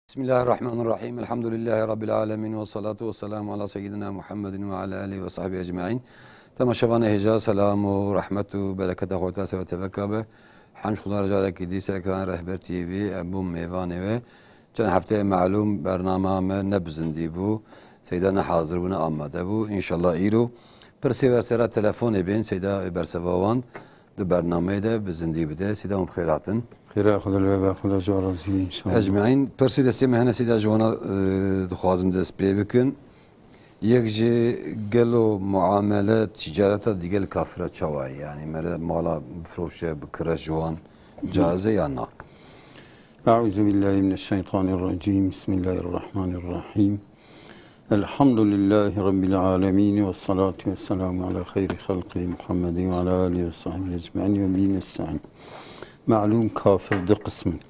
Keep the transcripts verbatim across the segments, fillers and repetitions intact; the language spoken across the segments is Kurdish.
Bismillahirrahmanirrahim. Elhamdülillahi Rabbil alemin ve salatu ve selamu ala seyyidina Muhammedin ve ala alihi ve sahbihi ecmain. Temaşevanê hêja, selam û rehmet û bereketa Xwedê ser ve teveka be. Hemd Xweda re carekî dî ser ekranê Rehber T V em bûn mêvanê we. Çend hefteyê malûm bernama me ne bi zindî bû. Seyda ne hazir bû, ne amade bû. Înşallah îro pirsê we sera telefonê bên, Seyda ê bersiva wan di bernameyê de bi zindî bide. Seyda hûn bi xêr hatin. Xêra Xwedê li we be, Xweda ji we razî be înşallah. Ecmaîn, pirsê destê me hene Seyda ji wana, e, dixwazim dest pê bikin. Yek ji gelo muamele ticareta digel kafira çawa ye? Yani mere mala bifroşe, bikire ji wan caiz e ya na? Eûzubillahimineşşeytanirracîm. Bismillahirrahmanirrahîm. Elhamdülillahi Rabbil alemin ve salatu ve selamu ala xeyri xelqi Muhammedin ve ala alihi ve sahbihi ecmaîn ve bihi nestaîn. Malûm kafir du qism in.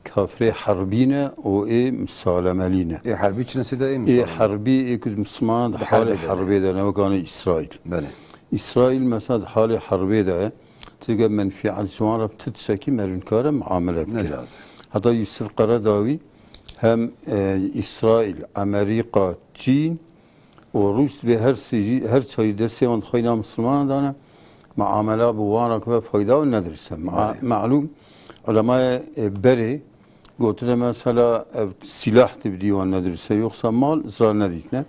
Kafirê herbî ne û ê misalemelî ne. Ê herbî çi nesê de ê Ê misalemelî? Herbî ê ku di Misliman di Di halê herbê de ne. Herbê de ne, wek anê Îsraîl. Belê. Îsraîl mesela di halê herbê de ye. Tika menfîet ji wan re bi tu tiştekî merivnkare muamele bike. Necaz. Heta Yusuf Qaradawî hem, e, Îsraîl, Amerîka, Çîn û Rûs dibê her sêjî, her çarî destê wan di xweyna Mislimanan de ne, muamela bi wan re kibe fayda û nedirist e. Ma-, Belê. Malûm, ulemayê, e, berê gotine mesela ev sîlah tibdî wan nedirist e, yoksa mal zirar nedîtine.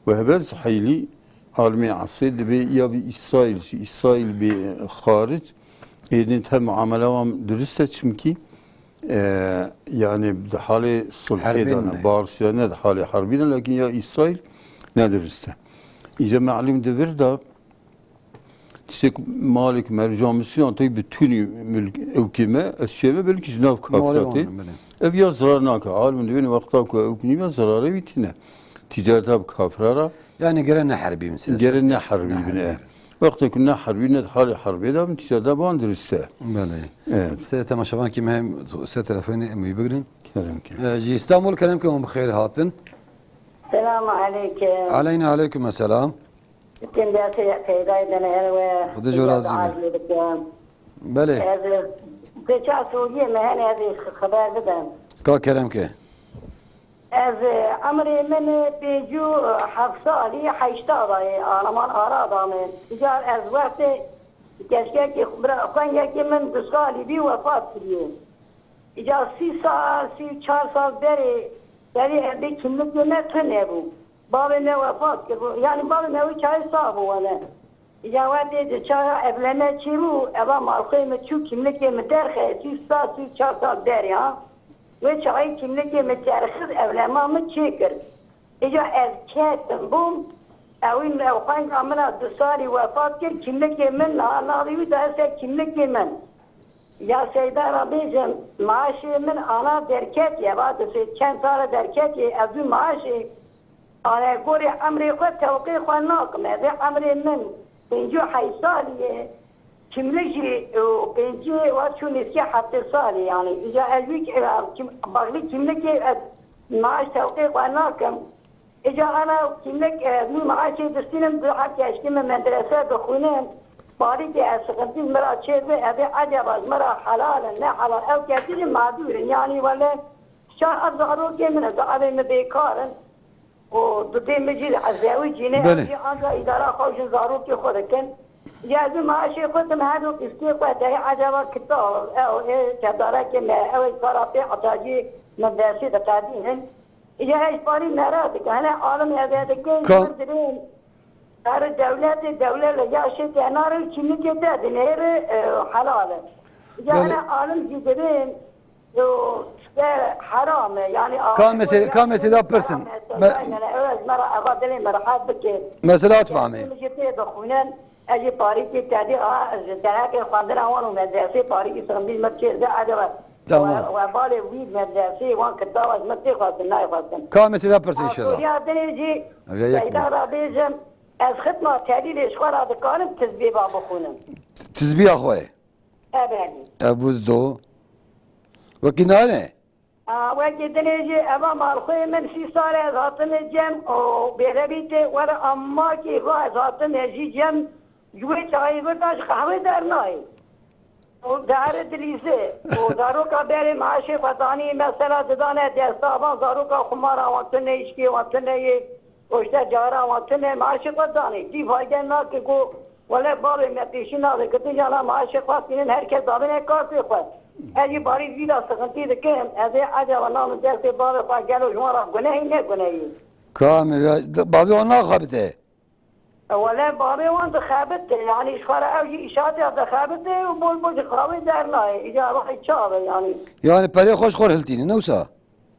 Ve heber Zihêlî alimê esrê dibê ya bi Îsraîl jî, Îsraîl bi xaric, êdî te muamela wan dirist e, çimkî, e, yani di halê sulhê Herbê de ne, ne. Barışê ne, di halê herbî ne, lakin ya Îsraîl ne dirist e. Îca malûm di vir de tiştek malek mercan misiyan tey bi tûnî mülk ewkê me, ez şême belkî ji nav Malê kafira wan tê. Ne, belê. Ev ya zirar nake. Alim dibên wexta ku ew nîme zirarê wî tîne. Ticareta bi kafira re Yani gere ne herbî bin, sê-, Gere sê-, ne herbî ne bin, herbî e. Bin. Wextê ku ne herbî ne di halê herbê de bin, ticareta bi wan dirist e. Belê. Evet. Sê temaşevankî me hem sê telefonê em wî bigrin. Kerem ke. E, ji Îstanbul kerem ke hûn bi xêr hatin. Selamu aleykum. Aleyna aleykum esselam. Tim destê peydayê de ne we. Xwedê ji we razî be. Belê. Ez, pêça Sûriyê me hene ez ê xeber bidim. Ka kerem ke. Ez, e, emrê min, e, pêncî û heft salî, heşta da ye, anaman ara da min. Îcar ez wextê keşkekê xwe, bira xwengekê min du salî bî wefat kiriye. Îcar sî sal, sî û çar sal berê, berê evdê kimlikê me tune bû. Bavê me wefat kir. Yani bavê me wî çayê sağ bû wele. Ya wextê di çaxa evleme çêbû, eva malxwê min çû kimlikê min derxe, sî sal, sî çar sal berê ha. Wê çaxê kimlikê min derxist, evlema min çêkir. Îca ez ketim bûm, ewî me xwenga min a du salî wefat kir, kimlikê min niha navê wî daye ser kimlikê min. Ya Seyda ra bêjim, maaşê min ana derketiye, va dibê çend sal e derketiye, ez wî maaşê Alegorê emrê xwe tewqê xwe nakim. Ez ê emrê min pêncî û heşt salî ye. Kimlik jî û pêncî wa çû nêzîkî heftê salî yani. Îca ez wî ki-, kim-, baxlî kimlikê ez maaş tewqê xwe nakim. Îca ana kimlik ez wî maaşê distînim, du heb keşkê min medrese dixwînin. Parîkê ez sixintî min ra çêdibe, ez ê eceba ji min ra helal in, ne helal. Ew kesî jî madûr in. Yani wele çar ev zarokê min e, du evê min bêkar in. Û dudê min jî ez zewicîne, Belê. Em jî anca îdara xwe ji zarokê xwe dikin. Ya ez û maaşê xwe dim her du qîstê xwe derê ecaba kitab, ew ê kevdarekê me, ew ê kara pê etacî min dersê diqedînin. Ya ez parî mera dikin. Hene alim eve dikin, Ka- min dibên. Her dewletê dewlet li yaşê te nare û kimlikê te dinêre, e, helal e. Ya Belê. Hene alim jî dibên, Yo, işte heram e, yani Ka mesele, ka mesela pirsin. Me- Ew ez me re eva dilê me rehet bike. Mesela at fahmê. Min jî pê bixwînin, ez jî parîkê tedî a, ji dehekê xwendina wan û medresê parîkê sixin bî me çê de edebe. Tamam. We, we balê wî medresê wan kitaba ji me tê xwestin, nayê xwestin. Ka mesela pirsin inşallah. Soruya dinê jî Ev ya yek Seyda bû. Ra bêjim, ez xitma tedî lê ji xwe ra dikarim tizbê ba bixwînim. Tizbiya xwe. Ebedî. Ev bû do. Wekî nane? A, wekî dinê jî eva malxwê min sî sal e ez hatime cem û bêrebîtê were ammakî va ez hatime jî cem ji wê çayê vir da ji qehwê dernayê. û dihere dilîze û zaroka berê maaşê xwe danî, mesela didane desta van zaroka xumara wan tune, îçkiyê wan tune yê, û işte cara wan tune, maaşê xwe danî. Dî fayde nake ku wele bavê me pêşî nade, ki tu jana maaşê xwe tînin, her kes dabine kartê xwe. Ez jî barî vî de sıkıntı dikim, ez ê ecaba namê destê bavê xwe gelo ji wan re gunehî ne gunehî? Ka me ya, bavê wan naxebite. E, wele bavê wan dixebite, yanî ji xwe re ew jî îşatê dixebite û bol bol ji xawê dernayê. Îca rayê çav e yanî. Yani perê xwe ji xwe hiltîne, ne wisa?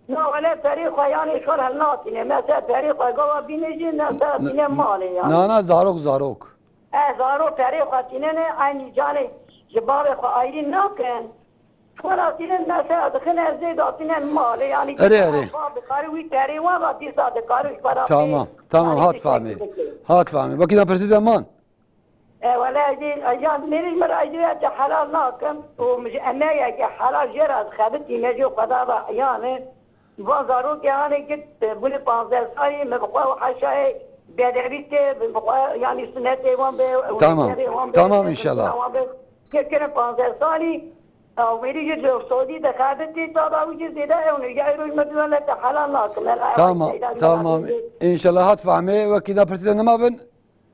Na, wele perê xwe yanî ji xwe hilnatîne. Mesela perê xwe gava bîne jî, mesela bîne malê yanî. Na, na, zarok, zarok. E, zarok perê xwe tînene, eynî canê ji bavê xwe ayrî nakin. Xwe ra tînin mesela dixin ez zê datîne malê, yanî Erê, erê. Bab dikare wî terê wan ra dîsa dikare ji xwe ra Tamam, pê tamam, alî hat dikare fahmê. Dike. Hat fahmê. Wekî da pirsî de man. E, wele ez ê, ez ya mêrî min ra ez ê te helal nakim. Û min ji emeyeke helal jê ra dixebitî me jê xwe da da yanî. Van zarokê hanê git, e, bûne panzdeh salî, min bi xwe û heşayê bedevî tê, min bi xwe, yanî sunetê wan be, Tamam, mezhebê wan be, tamam mezhebê inşallah. Wan be. Kê kirin panzdeh salî, ew mêrî jî li Saudî dixebitî, tada wî jî zêde ew ne. Ya îro ji me diwele te helal nakim. Tamam, tamam. Înşallah hat fahmê, wekî da pirsî de nema bin.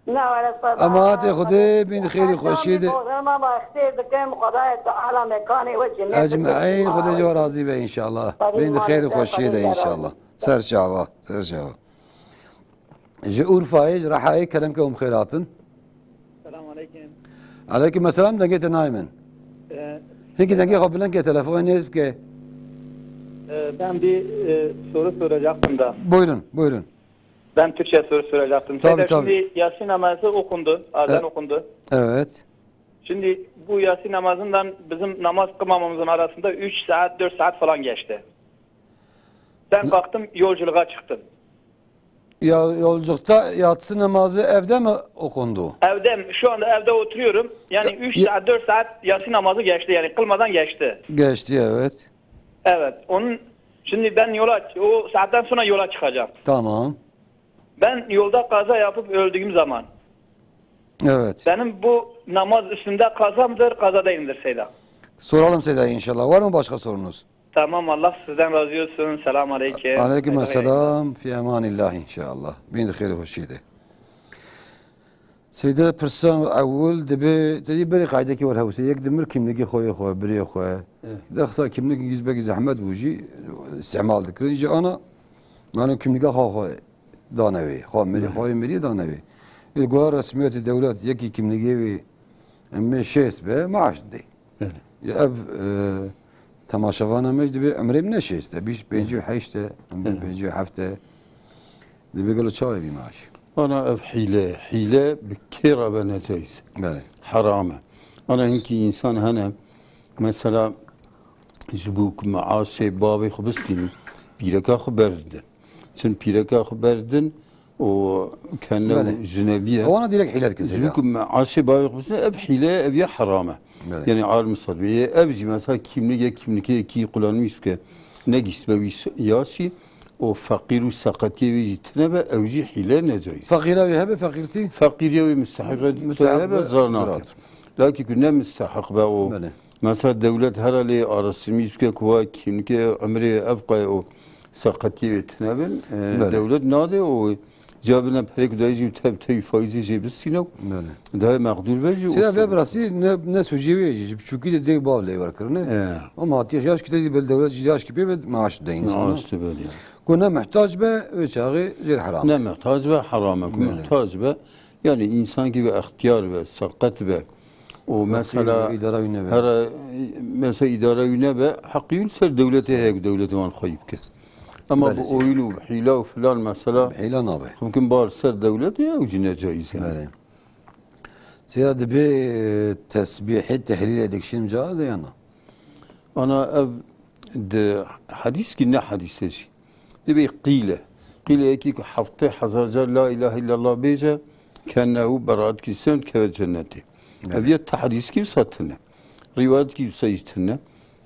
Na, wele seba. Emanetê Xwedê, bîn xêrî xweşiyê de. Bozulma ba xêr dikim, Xwedayê Teala mekanê we cennet Ecmaîn, Xwedê ji we razî be înşallah. Bîn xêrî xweşiyê de înşallah. Ser çava, ser çava. Ji Urfayê, ji Rehayê kerem ke hûn bi xêr hatin. Selam aleyküm. Aleyküm selam, dengê te nayê min. Ee, Hinkî dengê xwe bilind ke, telefonê nêz bike. Ee, ben bir, e, soru soracaktım da. Buyurun, buyurun. Ben Türkçe soru soracaktım. Tabii, Seyda, tabii. Şimdi Yasin namazı okundu, azan E- okundu. Evet. Şimdi bu Yasin namazından bizim namaz kılmamamızın arasında üç saat, dört saat falan geçti. Ben Ne- kalktım, yolculuğa çıktım. Ya, yolculukta yatsı namazı evde mi okundu? Evde, şu anda evde oturuyorum. Yani Ya- üç ya- saat, dört saat Yasin namazı geçti, yani kılmadan geçti. Geçti, evet. Evet, onun, şimdi ben yola, o saatten sonra yola çıkacağım. Tamam. Ben yolda kaza yapıp öldüğüm zaman Evet. benim bu namaz üstünde kaza mıdır, kaza değil midir Seyda? Soralım Seyda inşallah. Var mı başka sorunuz? Tamam, Allah sizden razı olsun. Selam aleyküm. Aleyküm Hayırlı yayınlar. Selam. Fi emanillah inşallah. Bîn di xêr û xweşiyê de. Seyde pirsa ewil dibe, te dî berê qaydekî wer hewsê. Yek dimir kimlikê xwe yê xwe, birê xwe. Evet. Derxisa kimlik giz belkî zehmet bû jî, îstîmal dikirin. Ji ana, yani kimlika xwe xwe dane wê. Xwe mirî, Evet. xwe yê mirî dane wê. Li gora resmiyetê dewlet yekî kimlikê wê, em şêst be, maaş didê. Evet. Ya ev, e, temaşevana me jî dibê emrê min ne şêst e, bîst, pêncî û heşt e, em Evet. pêncî û heft e. Dibê gelo çawa vî maaş? Ana ev hîle, hîle bi kê re be necayîz. Belê. Heram e. Ana hinkî însan hene, mesela ji bo ku meaşê bavê xwe bistînin, pîreka xwe berdidin. Çin pîreka xwe berdidin û kene û Belê. Jinebiye. Ewana direkt hîle dikin Ji bo Seyda. Ku meaşê bavê xwe bistînin, ev hîle, ev ya heram e. Belê. Yani ar misal bê, ev jî mesela kimlik ya kimlikê kî kullanmış bike, negiştme wî s-, yasî, û feqîr û seqetiyê wî jî tine be, ew jî hîle necayîz. Feqîra wî hebe, feqîrtî? Feqîriya wî mustehiqê Mustehiq hebe, be, zira nake. Ziraat. Lakî ku ne mustehiq be û Belê. Mesela dewlet here lê araştırmî bike ku wa kimlikê, emrê ev qay û seqetiyê wê tine bin, e, Belê. Dewlet nade û cevabine perê ku dayê jî tev tevî faîzê jê bistîne û Belê. Dayê mexdûr be jî û Seyda, vê bi rastî ne, ne sucê wê jî, ji biçûkî de dê û bav lê wer kirine. E. Ama hatiye yaş ki te dî bel dewlet jî yaş ki pê ve maaş de insana. Maaş de bel ya. Ku ne muhtac be, wê çaxê jêr heram. Ne muhtac be, heram e. Ku Belê. Muhtac be, yani însan ki be extiyar be, seqet be, û Feqîr mesela be, îdara wî nebe. Here, mesela îdara wî nebe, heqî wî ser dewletê heye ku dewletê wan xweyî bike. Ama Belê, bi seyda. Oyun û bi hîla û filan mesela Bi hîla nabe. Xwe bikin bar ser dewletê, ew jî necayîz yani. Belê. Seyda dibê, e, tesbîhê, tehlîlê dikişînim caiz e ya na? Ana ev di hedîskî ne hedîse jî. Dibê qîle. Qîle yekî ku heftê hezar car la ilahe illallah bêje, kennehu beraat kî sen keve cennetê. Evet. Ev ya tehdîskî wisa tine. Rîwayetkî wisa jî tine.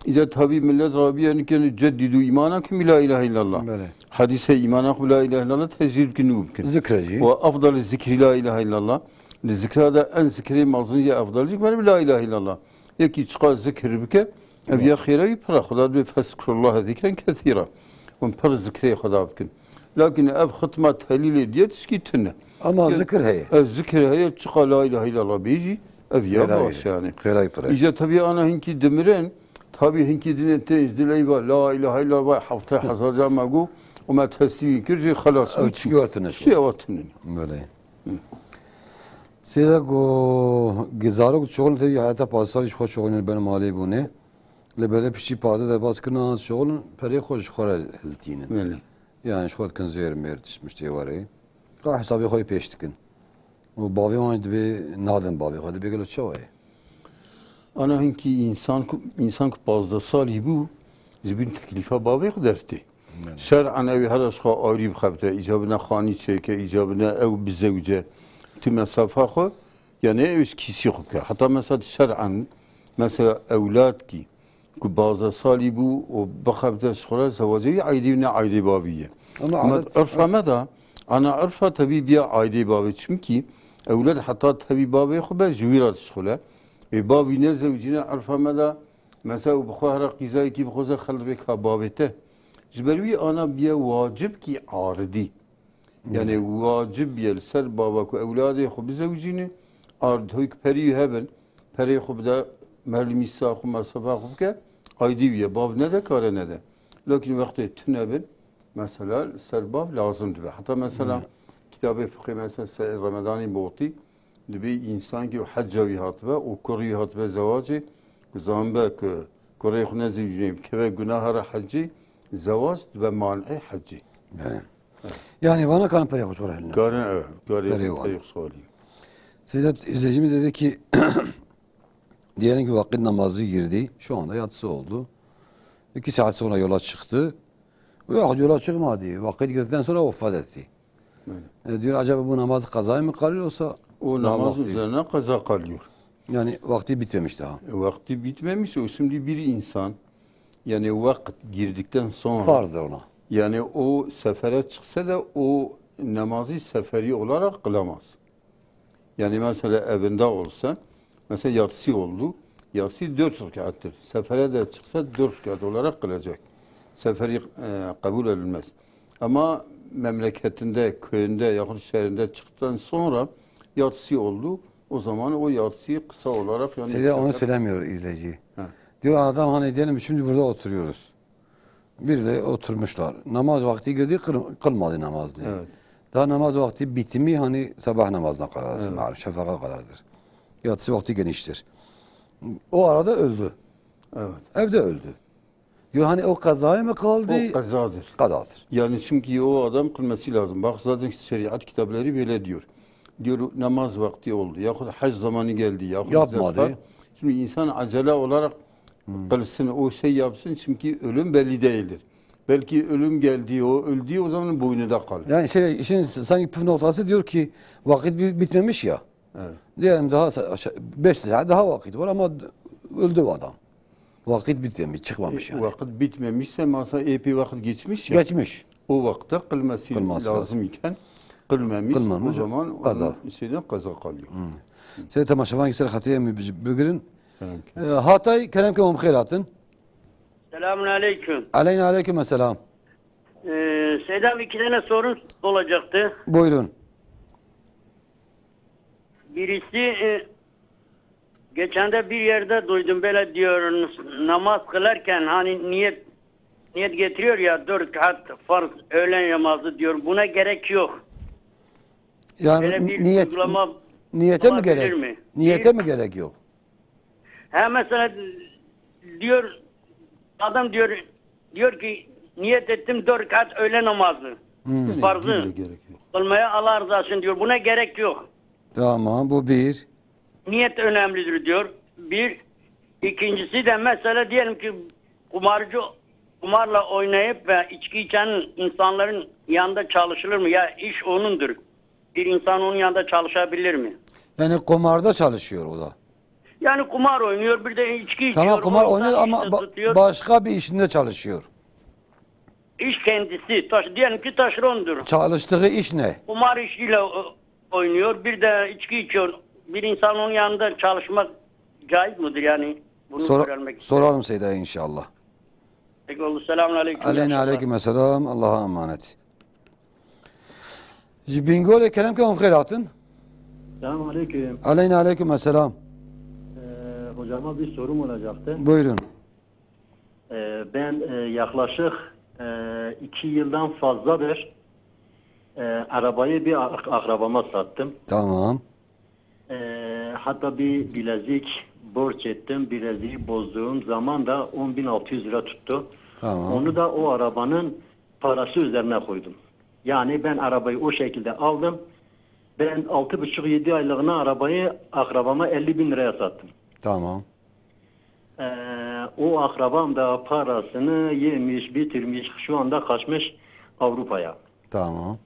Îca tabî millet rabîye nikene ceddîdû îmanakum bi la ilahe illallah. Belê. Hedîse îmanakum bi la ilahe illallah tecdîd bikin nû bikin. Zikre jî. Ve afdal zikri la ilahe illallah. Li zikra de en zikrê mezin ya afdal jî, bi la ilahe illallah. Yekî çiqa zikir bike, ev ya xêra wî pir e. Xweda dibê fezkurullah zikren kethîra. Hûn pir zikrê Xweda bikin. Lakin ev xitma telîlê diye tişkî tune. Ama Ya- zikir heye. Ev zikir heye, çiqa la ilahe illallah bêjî, ev ya Xêra baş wî. yani. Xêra wî pir e. Îca tabii ana hinkî dimirin, tabii hinkî dinên tên ji dilê va la ilahe illallah, hevtay hezar ca me got, û me teslîmî kir, jê xelas Ew bû. Çikî wa tune Çikî ewa tune. Belê. Sêde ku zarok çolin tevî heyata pazdeh salî ji xwe çolin ben malê bûne. Li belê piştî pazdeh derbas kirina çolin perê xwe ji xwe re hiltînin. Belê. Yani ji xwe dikin zêr mêr tişt miştê were. Ka hesabê xwe yê pêş dikin. Û bavê wan jî dibê nadin bavê xwe. Dibê gelo çawa ye? Ana hinkî însan ku, însan ku pazdeh salî bû, ji bîn teklîfa bavê xwe dertê. Yani. Şer'an ew ê hela ji xwe arî bixebite, îcabine xanî çêke, îcabine ew bizewce, tu mesafa xwe, yani ew ji kîsî xwe bike. Heta mesela şer'an, mesela ewladkî ku pazdeh salî bû û bixebite ji xwe re, zewacê wî aydê wî ne aydê bavî ye. Ama Ama adet- urfa me de, ana urfa tevî biya aydê bavê, çimkî ewlad heta tevî bavê xwe be ji wî re dişixule. Ê bavî ne zewcîne urfa me de, mesela û bi xwe here qîzayekî bixwaze xelbê ka bavê te. Ji ber wî ana biye wacibkî aridî. Yani wacib ye li ser bava ku ewladê xwe bizewicîne, ard hoyk perî hebin, perê xwe bide merlimîsa xwe, mesafa xwe bike, aydî wî ye, bav nede, kare nede. Lakin wextê tune bin, mesela li ser bav lazim dibe. Heta mesela kitabê fiqê mesela Seyyid Remedanî Botî, dibê însankî û hecca wî hatibe û kurî wî hatibe zewacê, ku zanbe ku kurê xwe nezewicîne, bikeve gunaha re hecî, zewac dibe man'ê hecî. Yani. Yani vana karin perê xwe çora hilne. Karin, evet. Karin Perê wan. Perê xwe salî. Sedat izleyicimiz dedi ki, diyelim ki vakit namazı girdi. Şu anda yatsı oldu. İki saat sonra yola çıktı. Yok, yola çıkmadı. Vakit girdikten sonra vefat etti. Öyle. E, diyor, acaba bu namaz kazaya mı kalıyor yoksa O daha namaz vakti? üzerine kaza kalıyor. Yani vakti bitmemiş daha. E, vakti bitmemiş, o şimdi bir insan, yani vakit girdikten sonra, Farzdır ona. yani o sefere çıksa da o namazı seferi olarak kılamaz. Yani mesela evinde olsa, mesela yatsı oldu, yatsı dört rekattır. Sefere de çıksa dört rekat olarak kılacak. Seferi, e, kabul edilmez. Ama memleketinde, köyünde yahut şehrinde çıktıktan sonra yatsı oldu, o zaman o yatsıyı kısa olarak yani Size onu söylemiyor izleyici. Ha. Diyor adam, hani diyelim şimdi burada oturuyoruz. Bir de oturmuşlar. Namaz vakti girdi, kıl-, kılmadı namazını. Evet. Daha namaz vakti bitimi hani sabah namazına kadardır, Evet. malum, şefaka kadardır. Yatsı vakti geniştir. O arada öldü. Evet. Evde öldü. Diyor hani o kazaya mı kaldı? O kazadır. Kazadır. Yani çünkü o adam kılması lazım. Bak zaten şeriat kitapları böyle diyor. Diyor namaz vakti oldu. Yahut hac zamanı geldi. Yahut Yapmadı. zekat. Şimdi insan acele olarak Hmm. kılsın, o şey yapsın. Çünkü ölüm belli değildir. Belki ölüm geldi, o öldü, o zaman boynunda kalır. Yani şey, işin sanki püf noktası diyor ki vakit bi-, bitmemiş ya. Evet. Diyelim daha sa-, aşa-, beş saat daha vakit var ama öldü o adam. Vakit bitmemiş, çıkmamış E, yani. Vakit bitmemişse masa epey vakit geçmiş ya. Geçmiş. O vakte kılması Kılması lazım lazım. iken kılmamış, Kılmamış, o zaman kaza. onun şeyden kaza kalıyor. Hmm. Size temaşevan ki ser hataya mı bi-, bugün? Evet. E, Hatay, kerem ke hom xêr hatin. Selamun aleyküm. Aleyna aleyküm selam. Ee, Seyda abi, iki tane sorun olacaktı. Buyurun. Birisi, e, geçen de bir yerde duydum, böyle diyor, namaz kılarken hani niyet niyet getiriyor ya, dört rekat farz öğlen namazı diyor. Buna gerek yok. Yani Böyle bir niyet, uygulama niyete mi olabilir gerek? mi? Niyete Bir mi gerek yok? Ha, mesela diyor, adam diyor, diyor ki niyet ettim dört rekat öğle namazı. Hmm. Farzı Dille gerek yok. kılmaya Allah rızası için diyor. Buna gerek yok. Tamam, bu bir. Niyet önemlidir diyor. Bir. İkincisi de mesela diyelim ki kumarcı, kumarla oynayıp ve içki içen insanların yanında çalışılır mı? Ya iş onundur. Bir insan onun yanında çalışabilir mi? Yani kumarda çalışıyor o da. Yani kumar oynuyor, bir de içki içiyor. Tamam, kumar O insan oynuyor ama işte ba-, tutuyor. başka bir işinde çalışıyor. İş kendisi, taş-, diyelim ki taşerondur. Çalıştığı iş ne? Kumar işiyle, e, oynuyor, bir de içki içiyor. Bir insan onun yanında çalışmak Caiz midir yani bunu Sor- öğrenmek istedim. Soralım Seyda inşallah. Peki oldu. Selamun aleyküm. Aleyna aleyküm selam. Allah'a emanet. Ji Bingolê kerem ke hûn xêr hatin. Selamun aleyküm. Aleyna aleyküm selam. Ee, hocama bir sorum olacaktı. Buyurun. Ee, ben e, yaklaşık e, iki yıldan fazladır e, arabayı bir ak- akrabama sattım. Tamam. Ee, hatta bir bilezik borç ettim. Bileziği bozduğum zaman da on bin altı yüz lira tuttu. Tamam. Onu da o arabanın parası üzerine koydum. Yani ben arabayı o şekilde aldım. Ben altı buçuk yedi aylığına arabayı akrabama elli bin liraya sattım. Tamam. Ee, o akrabam da parasını yemiş, bitirmiş, şu anda kaçmış Avrupa'ya. Tamam.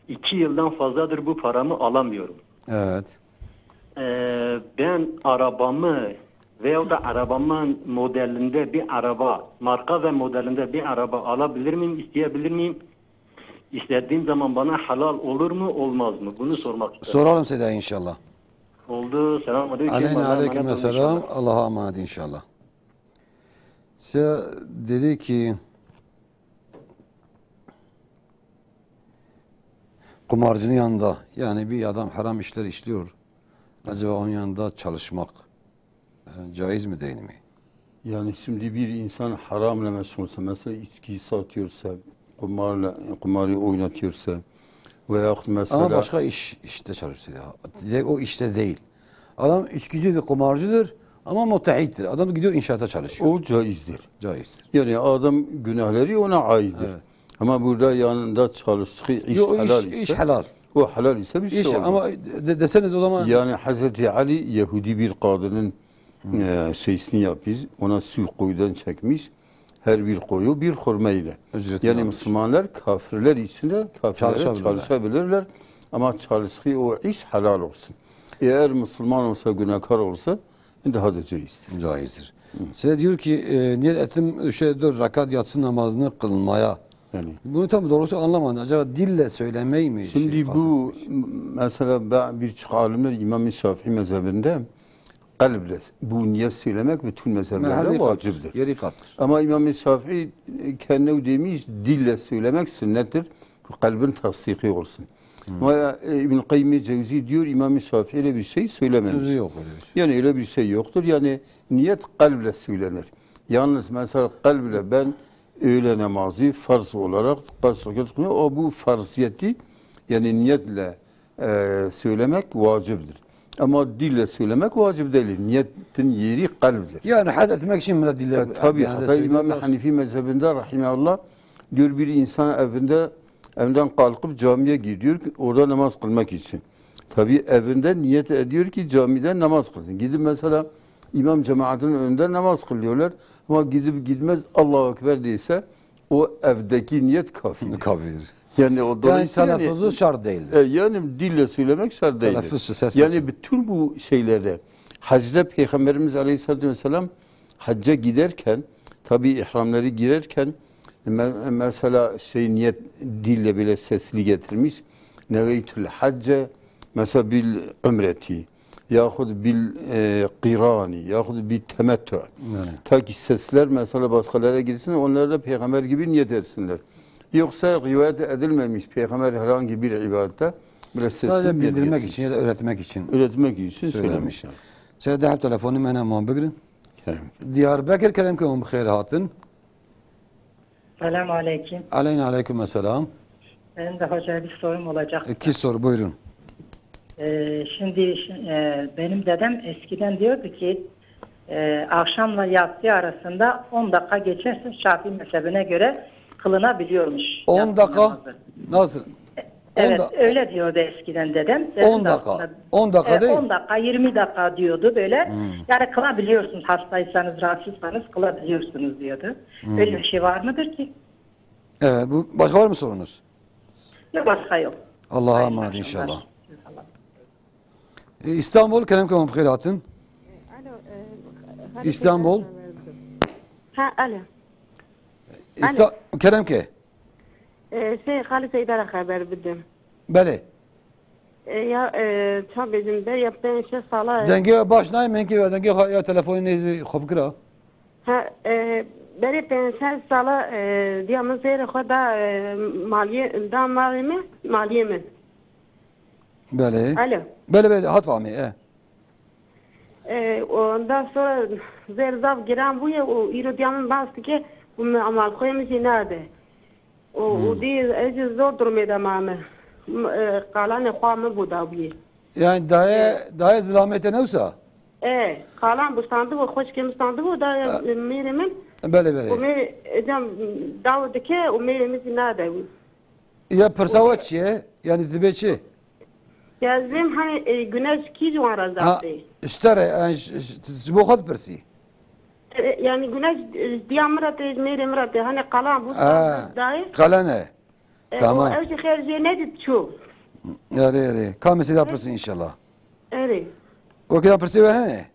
İki yıldan fazladır bu paramı alamıyorum. Evet. Ee, ben arabamı veyahut da arabamın modelinde bir araba, marka ve modelinde bir araba alabilir miyim, isteyebilir miyim? İstediğim zaman bana halal olur mu, olmaz mı? Bunu sormak istedim. Soralım Seda inşallah. Oldu. Selamun aleyküm. Aleyna aleyküm selam. Allah'a emanet inşallah. Size dedi ki kumarcının yanında, yani bir adam haram işler işliyor. Acaba onun yanında çalışmak e, caiz mi değil mi? Yani şimdi bir insan haramla meşgul olsa, mesela içki satıyorsa, kumarla, kumarı oynatıyorsa veyahut mesela Ama başka iş işte çalışıyor ya. Direkt o işte değil. Adam içkicidir, kumarcıdır ama müteahhittir. Adam gidiyor inşaata çalışıyor. O caizdir. Caizdir. Yani adam günahları ona aittir. Evet. Ama burada yanında çalıştığı iş Yok, o iş, helal iş ise, helal. O helal ise bir şey İş olmaz. ama de- deseniz o zaman Yani Hazreti Ali Yahudi bir kadının e, şeysini yapmış, ona su kuyudan çekmiş, her bir kuyu bir hurma ile. Ücretini Yani almış. Müslümanlar kafirler içinde kafirlere Çalışabilirler. çalışabilirler ama çalıştığı o iş helal olsun. Eğer Müslüman olsa, günahkar olsa daha da caizdir. Caizdir. Size diyor ki e, niyet ettim şey dört rekat yatsı namazını kılmaya. Yani Bunu tam doğrusu anlamadım. Acaba dille söylemeyi mi Şimdi şey bu kastediyor? Mesela ben birçok alimler İmam-ı Şafii mezhebinde kalple bu niyet söylemek bütün mezheplerde Mehalli vaciptir. Kalktır, yeri kalktır. Ama İmam-ı Şafii e, kendine demiş dille söylemek sünnettir. Kalbin tasdiki olsun. Ama e, İbn-i Kayyim Cevzi diyor İmam-ı Şafii öyle bir şey söylememiş. Sözü yok öyle bir şey. Yani öyle bir şey yoktur. Yani niyet kalple söylenir. Yalnız mesela kalple ben öğle namazı farz olarak kaç rekat kılıyor, o bu farziyeti yani niyetle e, söylemek vaciptir. Ama dille söylemek vacip değil. Niyetin yeri kalptir. Yani had etmek için bile dille E, tabii, yani hatta İmam söylemek. Hanifi mezhebinde rahimahullah diyor bir insan evinde evden kalkıp camiye gidiyor, orada namaz kılmak için. Tabii evinde niyet ediyor ki camide namaz kılsın. Gidip mesela imam cemaatinin önünde namaz kılıyorlar. Ama gidip gitmez Allahu Ekber değilse o evdeki niyet kafidir. Kafidir. Yani o Yani dolayısıyla yani, telaffuzu şart değildir. e, yani dille söylemek şart değildir. Telaffuz, ses Yani seçimi. bütün bu şeylerde hacda Peygamberimiz Aleyhisselatü Vesselam hacca giderken tabi ihramları girerken me- mesela şey niyet dille bile sesli getirmiş. Neveytül hacce mesela bil umreti yahut bil e, qirani yahut bil temettu. Yani. Ta ki sesler mesela başkalara gitsin, onları da peygamber gibi niyet etsinler. Yoksa rivayet edilmemiş peygamber herhangi bir ibadette böyle sesli Sadece niyet bildirmek getirmiş. için ya da öğretmek için Öğretmek için söylemiş. söylemiş. Seyda hep telefonu mene muan bigrin. Kerem. Diyarbakır kerem ke hûn bi xêr hatin. Selam aleyküm. Aleyna aleyküm selam. Benim de hocaya bir sorum olacak. İki soru buyurun. Ee, şimdi e, benim dedem eskiden diyordu ki e, akşamla yatsı arasında on dakika geçerse Şafii mezhebine göre kılınabiliyormuş On yatsı dakika? namazı. Nasıl? Evet, da- öyle diyordu eskiden dedem. Dedim On de dakika. aslında, On dakika e, değil. on dakika, yirmi dakika diyordu böyle. Hmm. Yani kılabiliyorsunuz, hastaysanız, rahatsızsanız kılabiliyorsunuz diyordu. Hmm. Öyle bir şey var mıdır ki? Evet, bu başka var mı sorunuz? Yok, başka yok. Allah'a Hayırlı emanet akşamlar. inşallah. Eyvallah. E, İstanbul, kerem ke hûn bi xêr hatin. Alo, e, Xalid İstanbul. Bey'den haber verdim. Ha, alo. İsta- Kerem ke. E, şey, Xalid Seydar'a haber verdim. Belê. E, ya, e, ça bêjim, beriya pênc şeş sala, e, Dengê we baş nayê, min kê we dengê xwe ya telefonê nêzî xwe bikira. Ha, e, berê pênc şeş sala, e, diya min zêrê xwe da, e, maliyê, da malê min, maliyê min. Belê. Alo. Belê, belê, hat famê, e. E, ondan sonra zêr zaf giran bûye û îro diya min bas dike û min amalxoyê min jî nade. Û, û Hmm. dî ez jî zor durumê de mame. M-, e, qalanê xwe min bû dawiyê. Yani daye, E. daye zilamê te ne wisa? E, qalan bû standibû, xweşkê min standibû, daye E. mêrê min. Belê, belê. Û mêrê, ecem, daw dike û mêrê min jî nade wî. Ya pirsa we çi ye? Yani dibê çi? Ya zim hani, e, güneş kî ji wan re Ha, zaf tê? Ji te re, yani ji, ji, ji bo xwe dipirsî. E, yani güneş, e, diya min re tê, ji mêrê min re tê. Hani qalan bû Ha, dayê. Qelen e. E, Tamam. O ew jî xêr jê nedît çû. Erê, erê. Ka mesî da pirsin inşallah. Erê. O kê da pirsê we hene?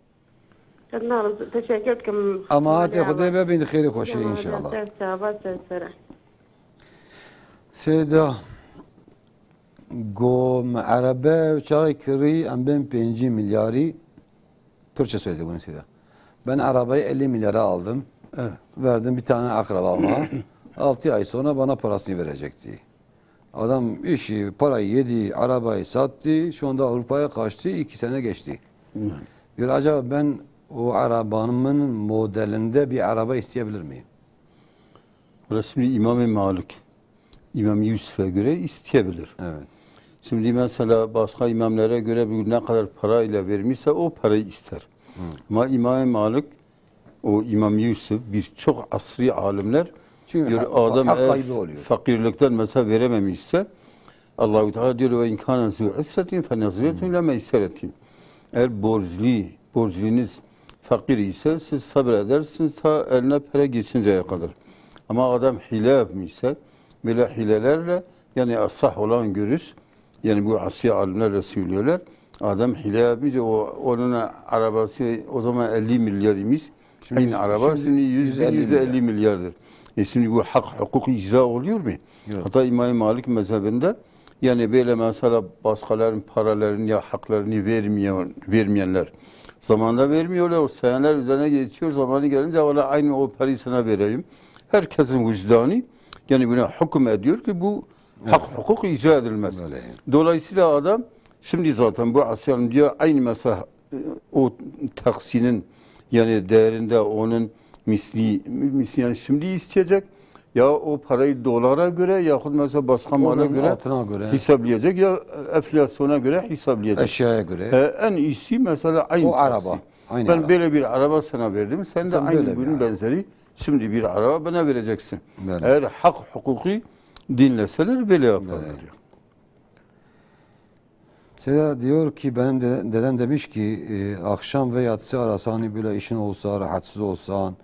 Teşekkür dikim. Ama hatê Xwedê be bin xêrê xweşê inşallah. Ser çava, ser sere. Seyda, go me erebe çaxê kirî em bên pêncî milyarî, Türkçe söyledi bunu Seyda. Ben arabayı elli milyara aldım. Evet. Verdim bir tane akrabama. Altı ay sonra bana parasını verecekti. Adam işi, parayı yedi, arabayı sattı, şu anda Avrupa'ya kaçtı, iki sene geçti. Hı. Diyor, acaba ben o arabanın modelinde bir araba isteyebilir miyim? Valla şimdi İmam-ı Malik, İmam Yusuf'e göre isteyebilir. Evet. Şimdi mesela başka imamlara göre bir ne kadar parayla vermişse o parayı ister. Hı. Ama İmam-ı Malik, o İmam Yusuf, birçok asri alimler Çünkü diyor, ha-, adam hak eğer kaybı oluyor. fakirlikten mesela verememişse, Allahu Teala diyor, "Ve in kana zu usretin fe naziretun ila meyseretin." Eğer borclu, borcunuz fakir ise siz sabredersiniz ta eline para geçinceye kadar. Ama adam hile yapmışsa, böyle hilelerle, yani asah olan görüş, yani bu asri alimler de söylüyorlar, adam hile yapınca o, onun arabası o zaman elli milyar imiş. Şimdi Aynı yüz, araba şimdi şimdi yüz, yüz elli yüz elli milyar. milyardır. E şimdi bu hak hukuk icra oluyor mu? Yok. Hatta İmam Malik mezhebinde yani böyle mesela başkalarının paralarını ya haklarını vermiyor, vermeyenler. Zamanında vermiyorlar, o seneler üzerine geçiyor, zamanı gelince valla aynı o parayı sana vereyim. Herkesin vicdanı yani buna hüküm ediyor ki bu hak Evet. hukuk icra edilmez. Öyle yani. Dolayısıyla adam şimdi zaten bu asyanın diyor aynı mesela e, o taksinin yani değerinde onun misli, misli yani şimdi isteyecek ya o parayı dolara göre yahut mesela başka mala Onun göre altına göre. hesaplayacak ya enflasyona göre hesaplayacak. Eşyaya göre. E, en iyisi mesela aynı O taksi. araba, aynı Ben araba. böyle bir araba sana verdim. Sen de Sen aynı böyle bir bunun araba. benzeri şimdi bir araba bana vereceksin. Böyle. Eğer hak hukuku dinleseler böyle yaparlar Böyle. diyor. Seda diyor ki benim de, dedem demiş ki e, akşam ve yatsı arası hani böyle işin olsa, rahatsız olsan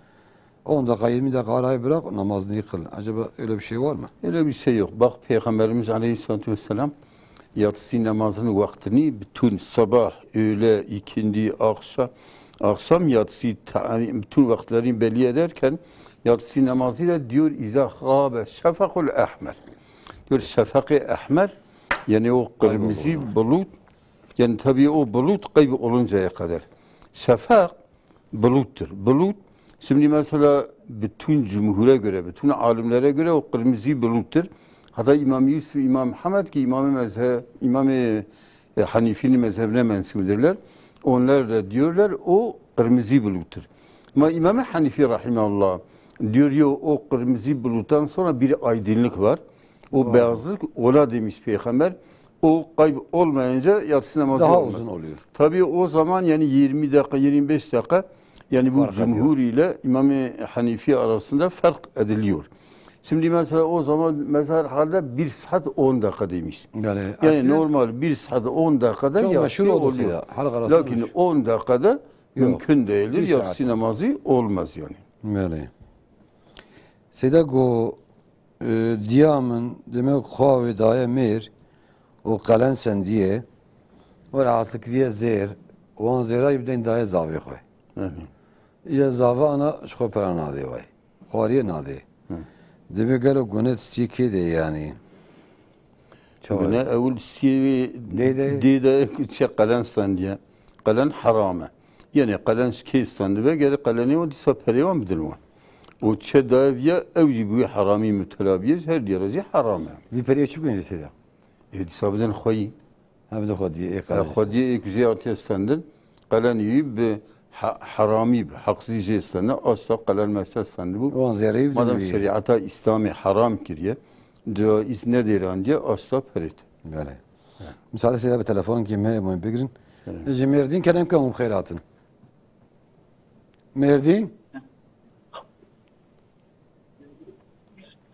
on dakika yirmi dakika arayı bırak namazını kıl. Acaba öyle bir şey var mı? Öyle bir şey yok. Bak Peygamberimiz Aleyhisselatü Vesselam yatsı namazının vaktini bütün sabah, öğle, ikindi, akşam, akşam yatsı ta-, bütün vakitlerini belli ederken yatsı namazıyla diyor İza gâbe şefakul ahmer. Diyor şefak-ı ahmer yani o kırmızı bulut, yani tabii o bulut kayıp oluncaya kadar. Şefak buluttur. Bulut, şimdi mesela bütün cumhure göre, bütün alimlere göre o kırmızı buluttur. Hatta İmam Yusuf, İmam Muhammed ki İmam-ı Mezhe, İmam-ı, e, Hanifi'nin mezhebine mensupdurlar. Onlar da diyorlar o kırmızı buluttur. Ama İmam-ı Hanifi rahimahullah diyor yok o kırmızı buluttan sonra bir aydınlık var. O Doğru. beyazlık ona demiş Peygamber. O kayıp olmayınca yatsı namazı Daha olmaz. uzun oluyor. Tabii o zaman yani yirmi dakika, yirmi beş dakika yani bu Fark ediyor. cumhur ile İmam-ı Hanifi arasında fark ediliyor. Şimdi mesela o zaman mesela halde bir saat on dakika demiş. Yani Yani eski normal bir saat on dakikada Çok yatsı meşhur oldu oluyor. Seyda. Halk arasında Lakin meşhur. on dakikada Yok. mümkün değildir. Bir saat Yatsı on. namazı olmaz yani. Böyle. Seyda go E, diya min, demek xwe wê daye mêr û qelen sendiye, welhasil kiriye zêr, wan zêra yî bidên daye zavê xwe. Hı hı. Ya zava ana ji xwe pera nadê way. Xwariyê nadê. Hı. Demek gelo gune tiştî kê de yanî. Tamam. Bine ewil siyê Dê de. Dê de çi qelen stendiye. Qelen heram e. Yani qelen kê stendibe, gere qelenê wan dîsa perê wan bidin wan. O çi daye viya ew jî bi wî heramî müptela biye, ji her diyara jî heram e. Vî perê çi gunce seyda? E, dîsa bidin xweyî. Hem de xwediyê ê E, qelen. Xwediyê ê ku jê hatiye stendin, qelen wî bi he-, heramî, bi heqsî jê stendin, asta qelen meşte stendibû. Wan zêreyî bidin Madem wî. Şerîeta Îslamê heram kiriye, caiz nedêrandiye, asta perêt. Belê. Müsaade size bir telefon ki me, me bigrin. Belê. Ji Mêrdîn kerem ke hûn xêr hatin. Mêrdîn?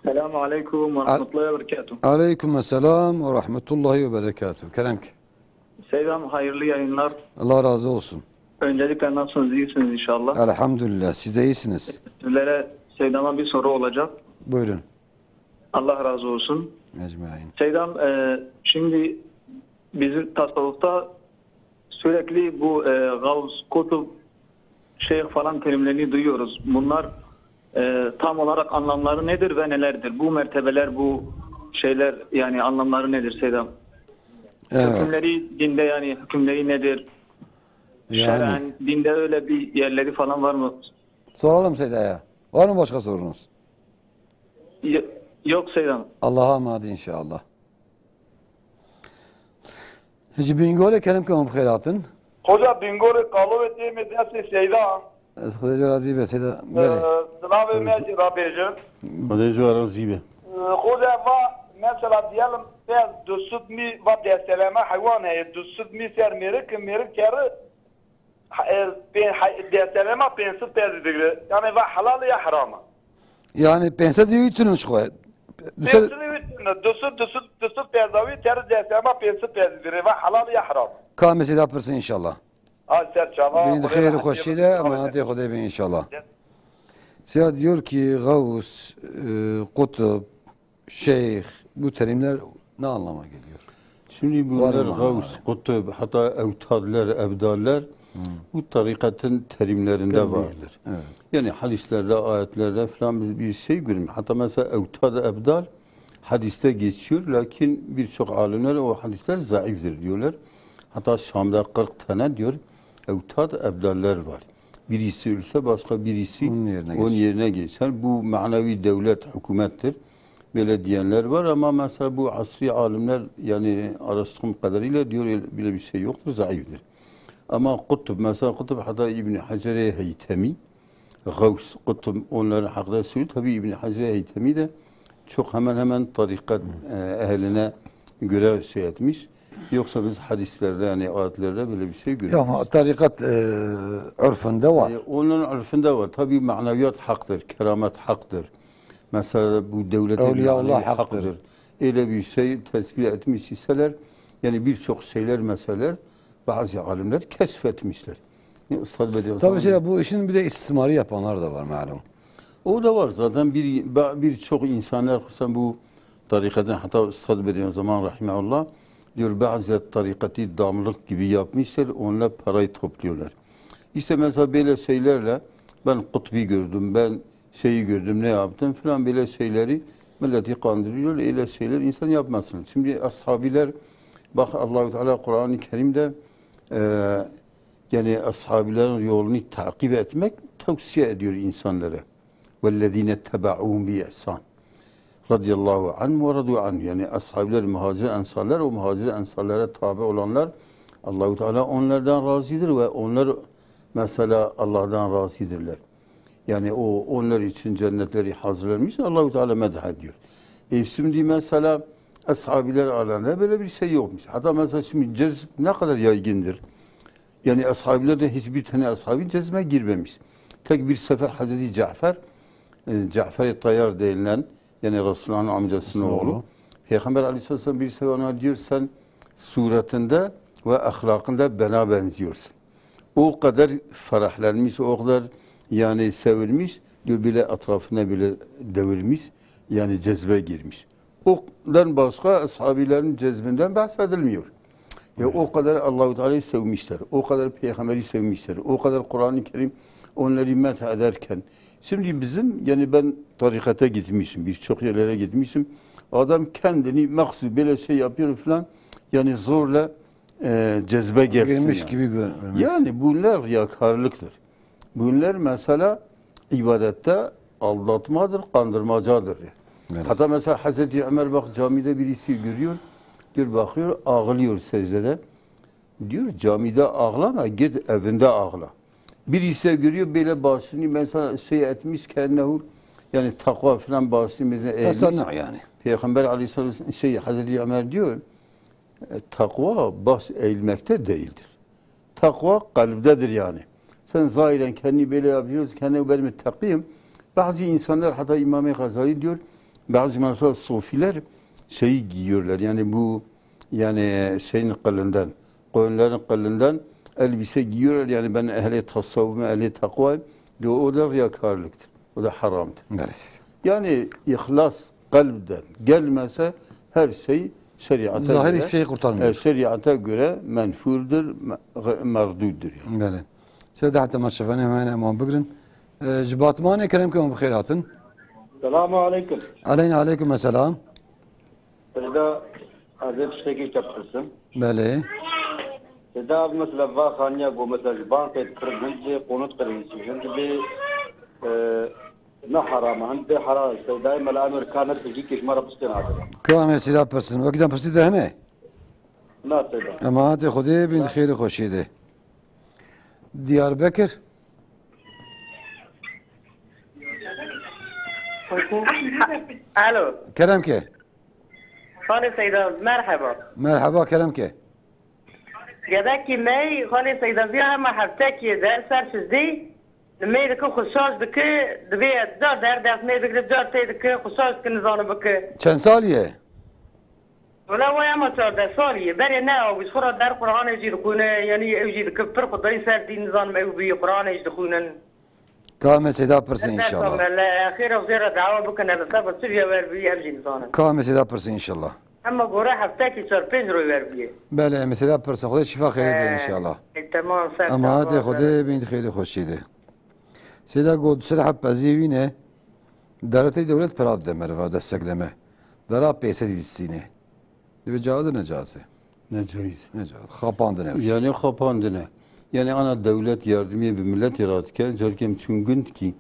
Selamun aleyküm ve rahmetullahi ve berekatuhu. Aleyküm selam ve rahmetullahi ve berekatuhu. Kerem ki. Seydam, hayırlı yayınlar. Allah razı olsun. Öncelikle nasılsınız, iyisiniz inşallah. Elhamdülillah, siz de iyisiniz. Sizlere Seydam'a bir soru olacak. Buyurun. Allah razı olsun. Ecmaîn. Seydam, e, şimdi bizim tasavvufta sürekli bu, e, Gavs, Kutup, Şeyh falan terimlerini duyuyoruz. Bunlar, e, tam olarak anlamları nedir ve nelerdir? Bu mertebeler, bu şeyler, yani anlamları nedir Seydam? Evet. Hükümleri dinde, yani hükümleri nedir? Yani. Şer'en, dinde öyle bir yerleri falan var mı? Soralım Seyda'ya. Var mı başka sorunuz? Yo-, yok Seydam. Allah'a emanet inşallah. Ji Bingolê kerem ke hûn bi xêr hatin. Xoca Bingolê Kalovê tê me destê Seyda. Ez Xwedê razî be Seyda. Ee, Belê. Silavê me jî rabêjin. Xwedê ji we razî be. Ee, Xoca va mesela diyelim pez du sed mî va desteleme heywan heye, du sed mî ser mêrik, mêrik keri He, pê-, he, destevê me pênc sed pezî digre. Yani va helal ya heram e? Yani pênc sed wî tune ji xwe. Du sed Pênc sed wî tune, du sed, du sed, du sed pezî wî ter destevê me pênc sed pezî digre. Va helal ya heram e? Ka mesîda pirsin inşallah. Ay ser çava, Bin Xwedê xêr û rahmetî xweşî de, emanetê Xwedê bin inşallah. Siya diyor ki Gavs, e, Kutub, Şeyh, bu terimler ne anlama geliyor? Şimdi bunlar Var mı Gavs, manası? Kutub, hatta evtadlar, ebdaller, Hmm. bu tarikatın terimlerinde Geliyor. vardır. Evet. Yani hadislerde, ayetlerde falan biz bir şey görmüyoruz. Hatta mesela evtad, ebdal hadiste geçiyor, lakin birçok alimler o hadisler zayıftır diyorlar. Hatta Şam'da kırk tane diyor, evtad, ebdaller var. Birisi ölse başka birisi Onun yerine onun geçiyor. yerine geçer. Bu manevi devlet, hükümettir. Böyle diyenler var ama mesela bu asri alimler, yani araştırdığım kadarıyla diyor, öyle, böyle bir şey yoktur, zayıftır. Ama Kutub, mesela Kutub hatta İbn Hacer-i Heytemi, Gavs, Kutub onların hakkında söylüyor. Tabii İbn Hacer-i Heytemi de çok hemen hemen tarikat, e, ehline göre şey etmiş. Yoksa biz hadislerde, yani ayetlerde böyle bir şey Ya görmüyoruz. ama tarikat, e, örfünde var. E, onun örfünde var. Tabii maneviyat haktır, keramet haktır. Mesela bu devletin Evliyaullah manevi haktır. haktır. Öyle bir şey tesbih etmiş iseler, yani birçok şeyler, meseleler bazı alimler keşfetmişler. E, Üstad Bediüzzaman Tabii şey, bu işin bir de istismarı yapanlar da var malum. O da var zaten. Bir, ba-, birçok insanlar, hususen bu tarikatın, hatta Üstad Bediüzzaman rahimahullah diyor, bazı tarikatı damlık gibi yapmışlar, onunla parayı topluyorlar. İşte mesela böyle şeylerle ben kutbi gördüm, ben şeyi gördüm, ne yaptım falan, böyle şeyleri milleti kandırıyor, öyle şeyler insan yapmasın. Şimdi ashabiler, bak Allahu Teala Kur'an-ı Kerim'de, e, yani ashabilerin yolunu takip etmek tavsiye ediyor insanlara. Vellezine tebauhum bi ihsan. Radiyallahu anhum ve radu anhu. Yani ashabiler, muhacir ensarlar, o muhacir ensarlara tabi olanlar, Allahu Teala onlardan razıdır ve onlar mesela Allah'tan razıdırlar. Yani o, onlar için cennetleri hazırlanmış, Allahu Teala medh ediyor. E şimdi mesela ashabiler aleminde böyle bir şey yokmuş. Hatta mesela şimdi cezb ne kadar yaygındır. Yani ashabilerden hiçbir tane ashabi cezme girmemiş. Tek bir sefer Hazreti Cafer, e, Cafer-i Tayyar denilen, yani Resulullah'ın amcasının Oğlu. oğlu, Peygamber Aleyhisselam bir sefer ona diyor, sen suretinde ve ahlakında bana benziyorsun. O kadar ferahlenmiş, o kadar yani sevilmiş, diyor, bile etrafına bile devirmiş, yani cezbe girmiş. Ondan başka ashabilerin cezbinden bahsedilmiyor. Ya o kadar Allahu Teala'yı sevmişler, o kadar Peygamberi sevmişler, o kadar Kur'an-ı Kerim onları meth ederken, şimdi bizim, yani ben tarikata gitmişim, birçok yerlere gitmişim, Adam kendini mahsus böyle şey yapıyor falan. Yani zorla e, cezbe gelsin Girmiş yani. gibi görünmüş. Yani bunlar riyakarlıktır. Bunlar mesela ibadette aldatmadır, kandırmacadır. Evet. Hatta mesela Hazreti Ömer bak camide birisi görüyor, diyor bakıyor ağlıyor secdede. Diyor camide ağlama, git evinde ağla. Birisi de görüyor böyle başını mesela şey etmiş kennehu, yani takva falan başını mesela eğmiş. Tesannu yani. Peygamber aleyhisselam şey Hazreti Ömer diyor, e, takva baş eğilmekte değildir. Takva kalptedir yani. Sen zahiren kendini böyle yapıyorsun, kendini ben müttakiyim. Bazı insanlar hatta İmam-ı Gazali diyor, bazı mesela sofiler şeyi giyiyorlar yani bu yani şeyin kılından, koyunların kılından elbise giyiyorlar yani ben ehli tasavvufum, ehli takvayım diyor, o da riyakarlıktır. O da haramdır. Neresi? Yani ihlas kalpten gelmese her şey şeriata Zahir göre, hiçbir şey kurtarmıyor. e, şeriata göre menfurdur, me- merduddur yani. Belê. Seyda heta me şefanê me heman bigrin. E, ji Batmanê kerem ke hûn bi xêr hatin. Selamu aleyküm. Aleyna aleykum selam. Seyda, ez ê tiştekî te bipirsim. Belê. Seyda, ev mesela va xaniya ku mesela ji bankê dikirin, hin dibê qonût qirêjî, hin dibê, e, ne heram e, hin dibê helal e. Seydayê me li Amerîka ne tirkî kêşma re piştê nadibe. Ka em ê Seyda pirsin. Wekî dem pirsî de hene? Na Seyda. Emanetê Xwedê bin, xêr û xweşiyê de. Diyarbekir. Alo. Kerem ke. Xalê Seyda, merheba. Merheba, kerem ke. Gebekî me, xalê Seyda, ziya hema heftekî der ser sizdî, li mêr dike xwe şaş dike, divê car der dest mêr bigire, car tê dike, xwe şaş dike, nizanim bike. Çend salî ye? Wela waya hema çardeh salî ye. Berê ne ew ji xwe re der Quranê jî dixwîne, yanî ew jî dike pir xwedayî ser dî, nizanim ew bî, Quranê jî dixwînin. Ka em ê Seyda pirsin inşallah. Belê, xêr ew jê re dawa bikin, em seba çi viya wer bûye, em jî nizanin. Ka em ê Seyda pirsin inşallah. Hema gore heftekî çar pênc roj wer bûye. Belê, em ê Seyda pirsin. Xwedê şîfa xêrê bide inşallah. Ê, temam, ser Emanetê Xwedê bin, xêrê xweşî de. Seyda got, ser hep pezî wî ne, deretê dewlet pera dide meriva, destek deme. Dera pêsedî distîne. Divê caiz e, necaiz e? Necaiz. Necaiz. Xapandine wî. Yani xapandine. Yani ana dewlet yardımê bi milletê re dike, carkê em çûn gund kî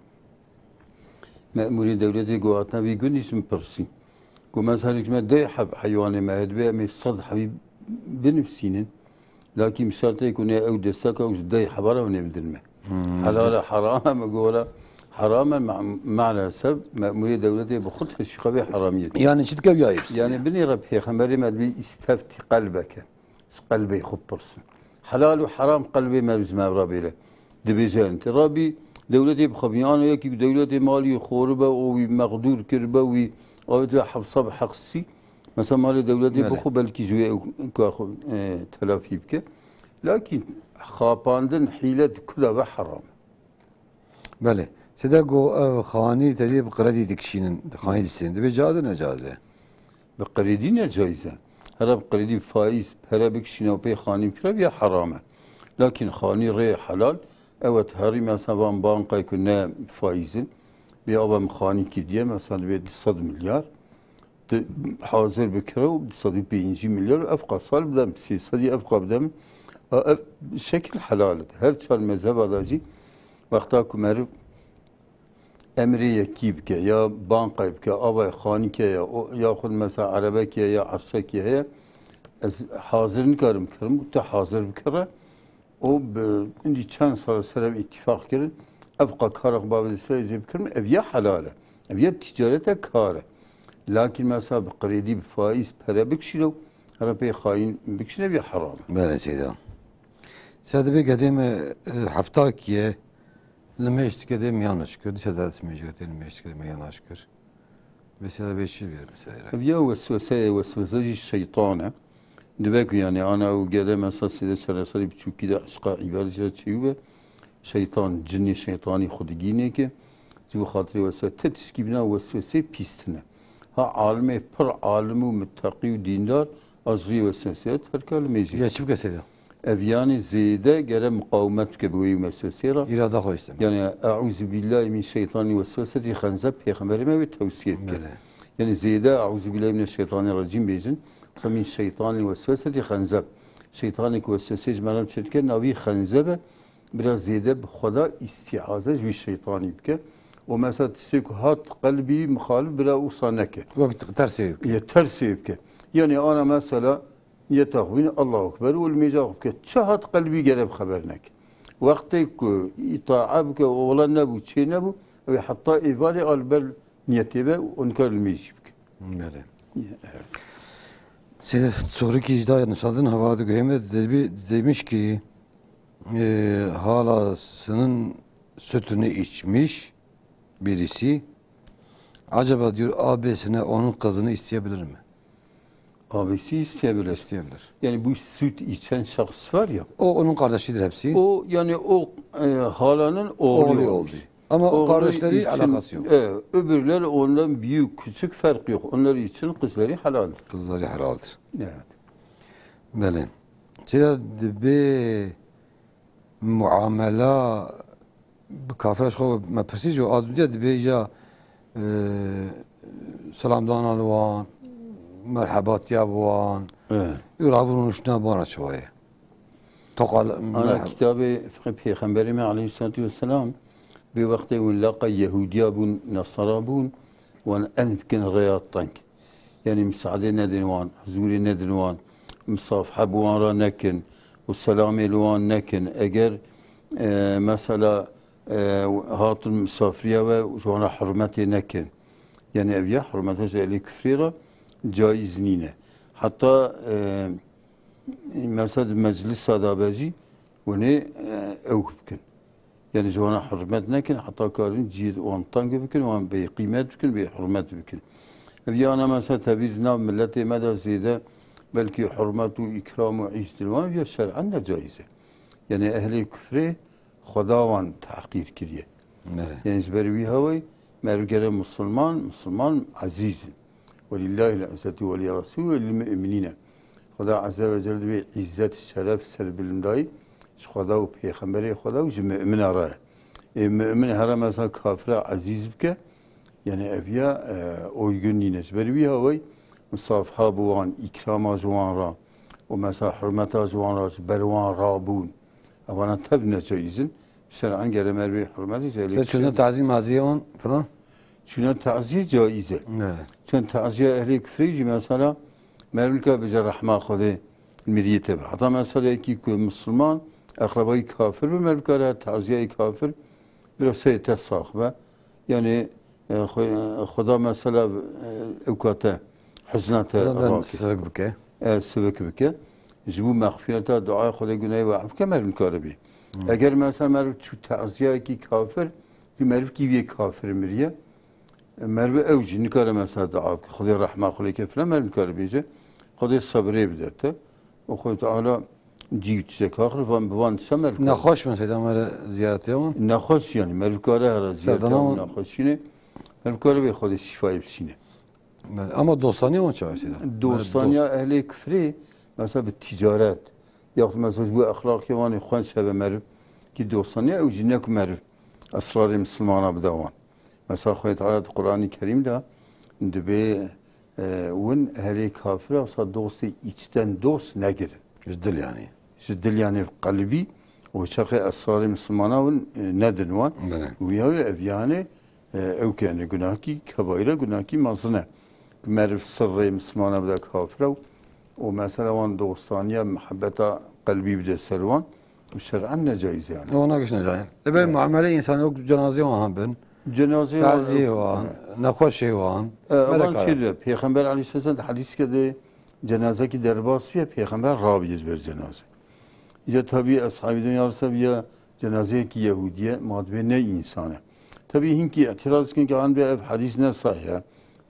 memurê dewletê ku hatine vî gundî min pirsî. Ku mesela me deh heb heywanê me heye, divê em ê sed hebî binivîsînin. Lakin bi şertê ku ne ew desteka ew ji deh heba re hûn ê bidin me. Hmm, Helal e, heram e, min got, wela heram e, ma-, maalesef memurê dewletê bi xwe teşwîqa vê heramiyê dike. Yani çi dike wî ayê bistîne? Yani binê re pêxemberê me dibê îsteftî qelbeke. Ji qelbê xwe bipirsin. Helal û heram qelbê me ji me re bêle. Dibêje, ente Rabî dewletê bi xwe bîne, ana yekî ku dewletê malî xwe ribe, û wî mexdûr kiribe, wî avêtibe hefsa bi heqsî. Mesela malê dewletê Belê. bixwe, belkî ji wê ew ka xwe, e, telafî bike. Lakin xapandin, hîle di ku de ve heram e. Belê. Seyda got, ev xanî te dî bi kredî dikişînin, xanî distînin. Divê caiz e, necaiz e? Bi kredî necaiz e. Here bi kredî, faîz, pere bikişîne û pê xanî bikire, ya heram e. Lakin xanî rê helal, evet, herî mesela van bankayê ku ne faîz in, bê ava min xanî kiriye, mesela divê du sed milyar, tu hazir bikire û du sed û pêncî milyar, ev qasal bidem, sê sedî ev qa bidem. A, ev şekil helal e. Her çar mezheba da jî wexta ku meriv emrê yekî bike, ya bankayê bike, avayê xanîkê ye, o, yaxud mesela erebekê ye, ya ersekê heye, ez hazir nikarim kirim, tu hazir bikire. Û bi, îndî çend sal ser ev îtîfaq kirin, ev qa kara xwe bavê destê zê bikirin, ev ya helal e. Ev ya ticarete kar e. Lakin mesela bi kredî, bi faîz pere bikişîne û here pê xayîn bikişîne, ev ya heram e. Belê Seyda. Seyda, divê gedê me, e, hefta kiye, Nimêj dike dê miyan şikir, dişe ders mêj dike dê nimêj dike dê miyan şikir. Mesela vê çi vê mesela. Ev ya weswese ye, weswese jî şeytan e. Dibe ku yani ana ew gede mesela sêde çareserî biçûkî de eşqa îbadetê çêbû be. Şeytan, cinî şeytanî xwe digîne ke. Ji bo xatirê weswese, te tişkî bîna weswesê pîs tune. Ha alimê pir alim û muteqî û dîndar, a ji rûyê weswesê terka li mêjê. Ya çi bike Seyda? Ev yanî zêde gere muqawimet bike bi wê weswesê re. Îrada xwe îstem. Yani, "Eûzubîllahî min şeytanî weswesetî xenzeb", Pêxemberê me wê tewsiye bike. Belê. Yani zêde, "Eûzubîllahî mineşşeytanîrrecîm" bêjin. Mesela min şeytanî weswesetî xenzeb. Şeytanê ku weswesê ji me re çêdike, navî xenzeb e. Biraz zêde bi Xweda îstîaze ji wî şeytanî bike. Û mesela tiştê ku hat qelbî mixalif bira wisa neke. Wek tersê bike. Yê tersê bike. Yani ana mesela niyeta xwe bîne, Allahu Ekber, û limêja xwe bike. Çi hat qelbî gere bi xeber neke. Wextê ku îtaa bike, û wela nebû, çê nebû, ew ê heta êvarê a li ber niyetê be û nikare limêjî bike. Belê. Evet. Sê sorikî ji dayê nivîsandin heva diguhê me dibî, demiş ki, e, hala senin sütünü içmiş birisi, acaba diyor, abisine onun kızını isteyebilir mi? Abisi isteyebilir. İsteyebilir. Yani bu süt içen şahıs var ya. O onun kardeşidir hepsi. O yani o, e, halanın oğlu Oğlu olmuş. Oldu. Ama o Oğlu kardeşleri için, alakası yok. E, öbürler ondan büyük küçük fark yok. Onlar için kızları halaldir. Kızları halaldir. Evet. Belê. Çiya dibe muamela bi kafira ji xwe me pirsî ji adûdiya dibe ya, e, selamdana li wan, merhebatiya bi wan, Evet. û rabûn rûniştina bi wan re çawa ye? Toqal Ana merheba. Kitabê Fiqê Pêxemberê me aleyhissalatu vesselam, bi wextê hûn laqa Yehûdiya bûn, Nesara bûn, wan en bikin rêya teng. Yani misaade nedin wan, huzûrê nedin wan, misafiha bi wan re nekin û selamê li wan nekin. Eger, e, mesela, e, hatin misafiriya we, ji wan re hurmetê nekin. Yani ev ya hurmeta ji ehlê kufrê re caiz nîne. Heta, e, mesela di meclisa de be jî, hûn ê, e, ew bikin. Yani ji wan re hurmet nekin, heta karin cihê wan teng bikin, wan bê qîmet bikin, bê hurmet bikin. Ev ya ana mesela tevî di nav miletê me de zêde belkî hurmet û îkram û îş dil wan ya şer'en ne caiz e. Yani ehlê kufrê Xweda wan tehqîr kiriye. Belê. Yani ji ber wî hewayî meriv gere Musulman, Musulman ezîz in. Welillahil izzetu ve li Resûlî ve lil mu'minîne. Xweda Azze ve Celle divê îzzet, şeref, serbilindayî ji Xweda û Pêxemberê Xweda û ji mu'mina re ye. Ê mu'min here mesela kafira ezîz bike, yani ev ya, e, uygun nîne. Ji ber wî hewayî misafiha bi wan, îkrama ji wan re û mesela hurmeta ji wan re, ji ber wan rabûn. Evana tev necaîz in. Şer'an gere meriv hurmetê ji ehlê Sen çûna kufrê. Tazî maziyê wan filan? Çûna taziyê caîz e. Evet. Çûn taziya ehlê kufrê jî mesela meriv nika bêje rehma Xwedê miriyê te be. Heta mesela yekî ku Musulman, eqrebayî kafir be, meriv kare taziyayê kafir, biraz seyê te sax be. Yani, e, xwe-, Xweda mesela, e, ew kate, huzna te Zaten rakê. Sivik bike. E, sivik bike. Ji bo mexfireta duaya Xwedê gunehê we ef bike, meriv nikare bê. Hmm. Eger mesela meriv çû taziyayekî kafir, jî merivkî wê kafir miriye, e, meriv ew jî nikare mesela dua bike. Xwedê rehma xwe lê ke filan, meriv nikare bêje. Xwedê sebrê bide te. Û Xwedê Teala cî û tiştek axir van, bi van tişta meriv kare. Nexweş bin seyda mere ziyaretiya wan? Nexweş yani, meriv kare here ziyaretiya wan nexweşîne. Meriv kare bê Xwedê şîfayê bişîne. Belê. Ama dostaniya wan çawa seyda? Dostaniya ehlê kufrê, mesela bi ticaret, yaxud mesela ji bo exlaqê wan ê xwenç hebe meriv, ki dostaniya ew jî ne ku meriv esrarê misilmana bide wan. Mesela Xwedê Teala di Qur'anê Kerîm de dibê, e, win herê kafira, wisa dostê içten dost negirin. Ji dil yani. Ji dil yani qelbî û çaxê esrarê misilmana win, e, nedin wan. Belê. Û ya wê ev yani, e, ew ke yani gunahkî kebaîr e, gunahkî mezin e. Meriv sirrê misilmana bide kafira û, û mesela wan dostaniya, mihebeta qelbî bide ser wan. Şer'an necaiz yani. Ona giş necaiz. Li ber muamele însanê wek cenazê wan hebin. Cenazê wan, Taziyê wan, e, nexweşê wan. E, ewan çê dibe? Pêxember aleyhisselam di hedîskê de cenazekî derbas biye, pêxember rabiye ji ber cenazê. Îca tabî eshabî din ya Resul ya cenazeyekî Yehûdî ye, ma dibê ne însan e. Tabî hinkî îtiraz dikin ki an be ev hedîs ne sahih e.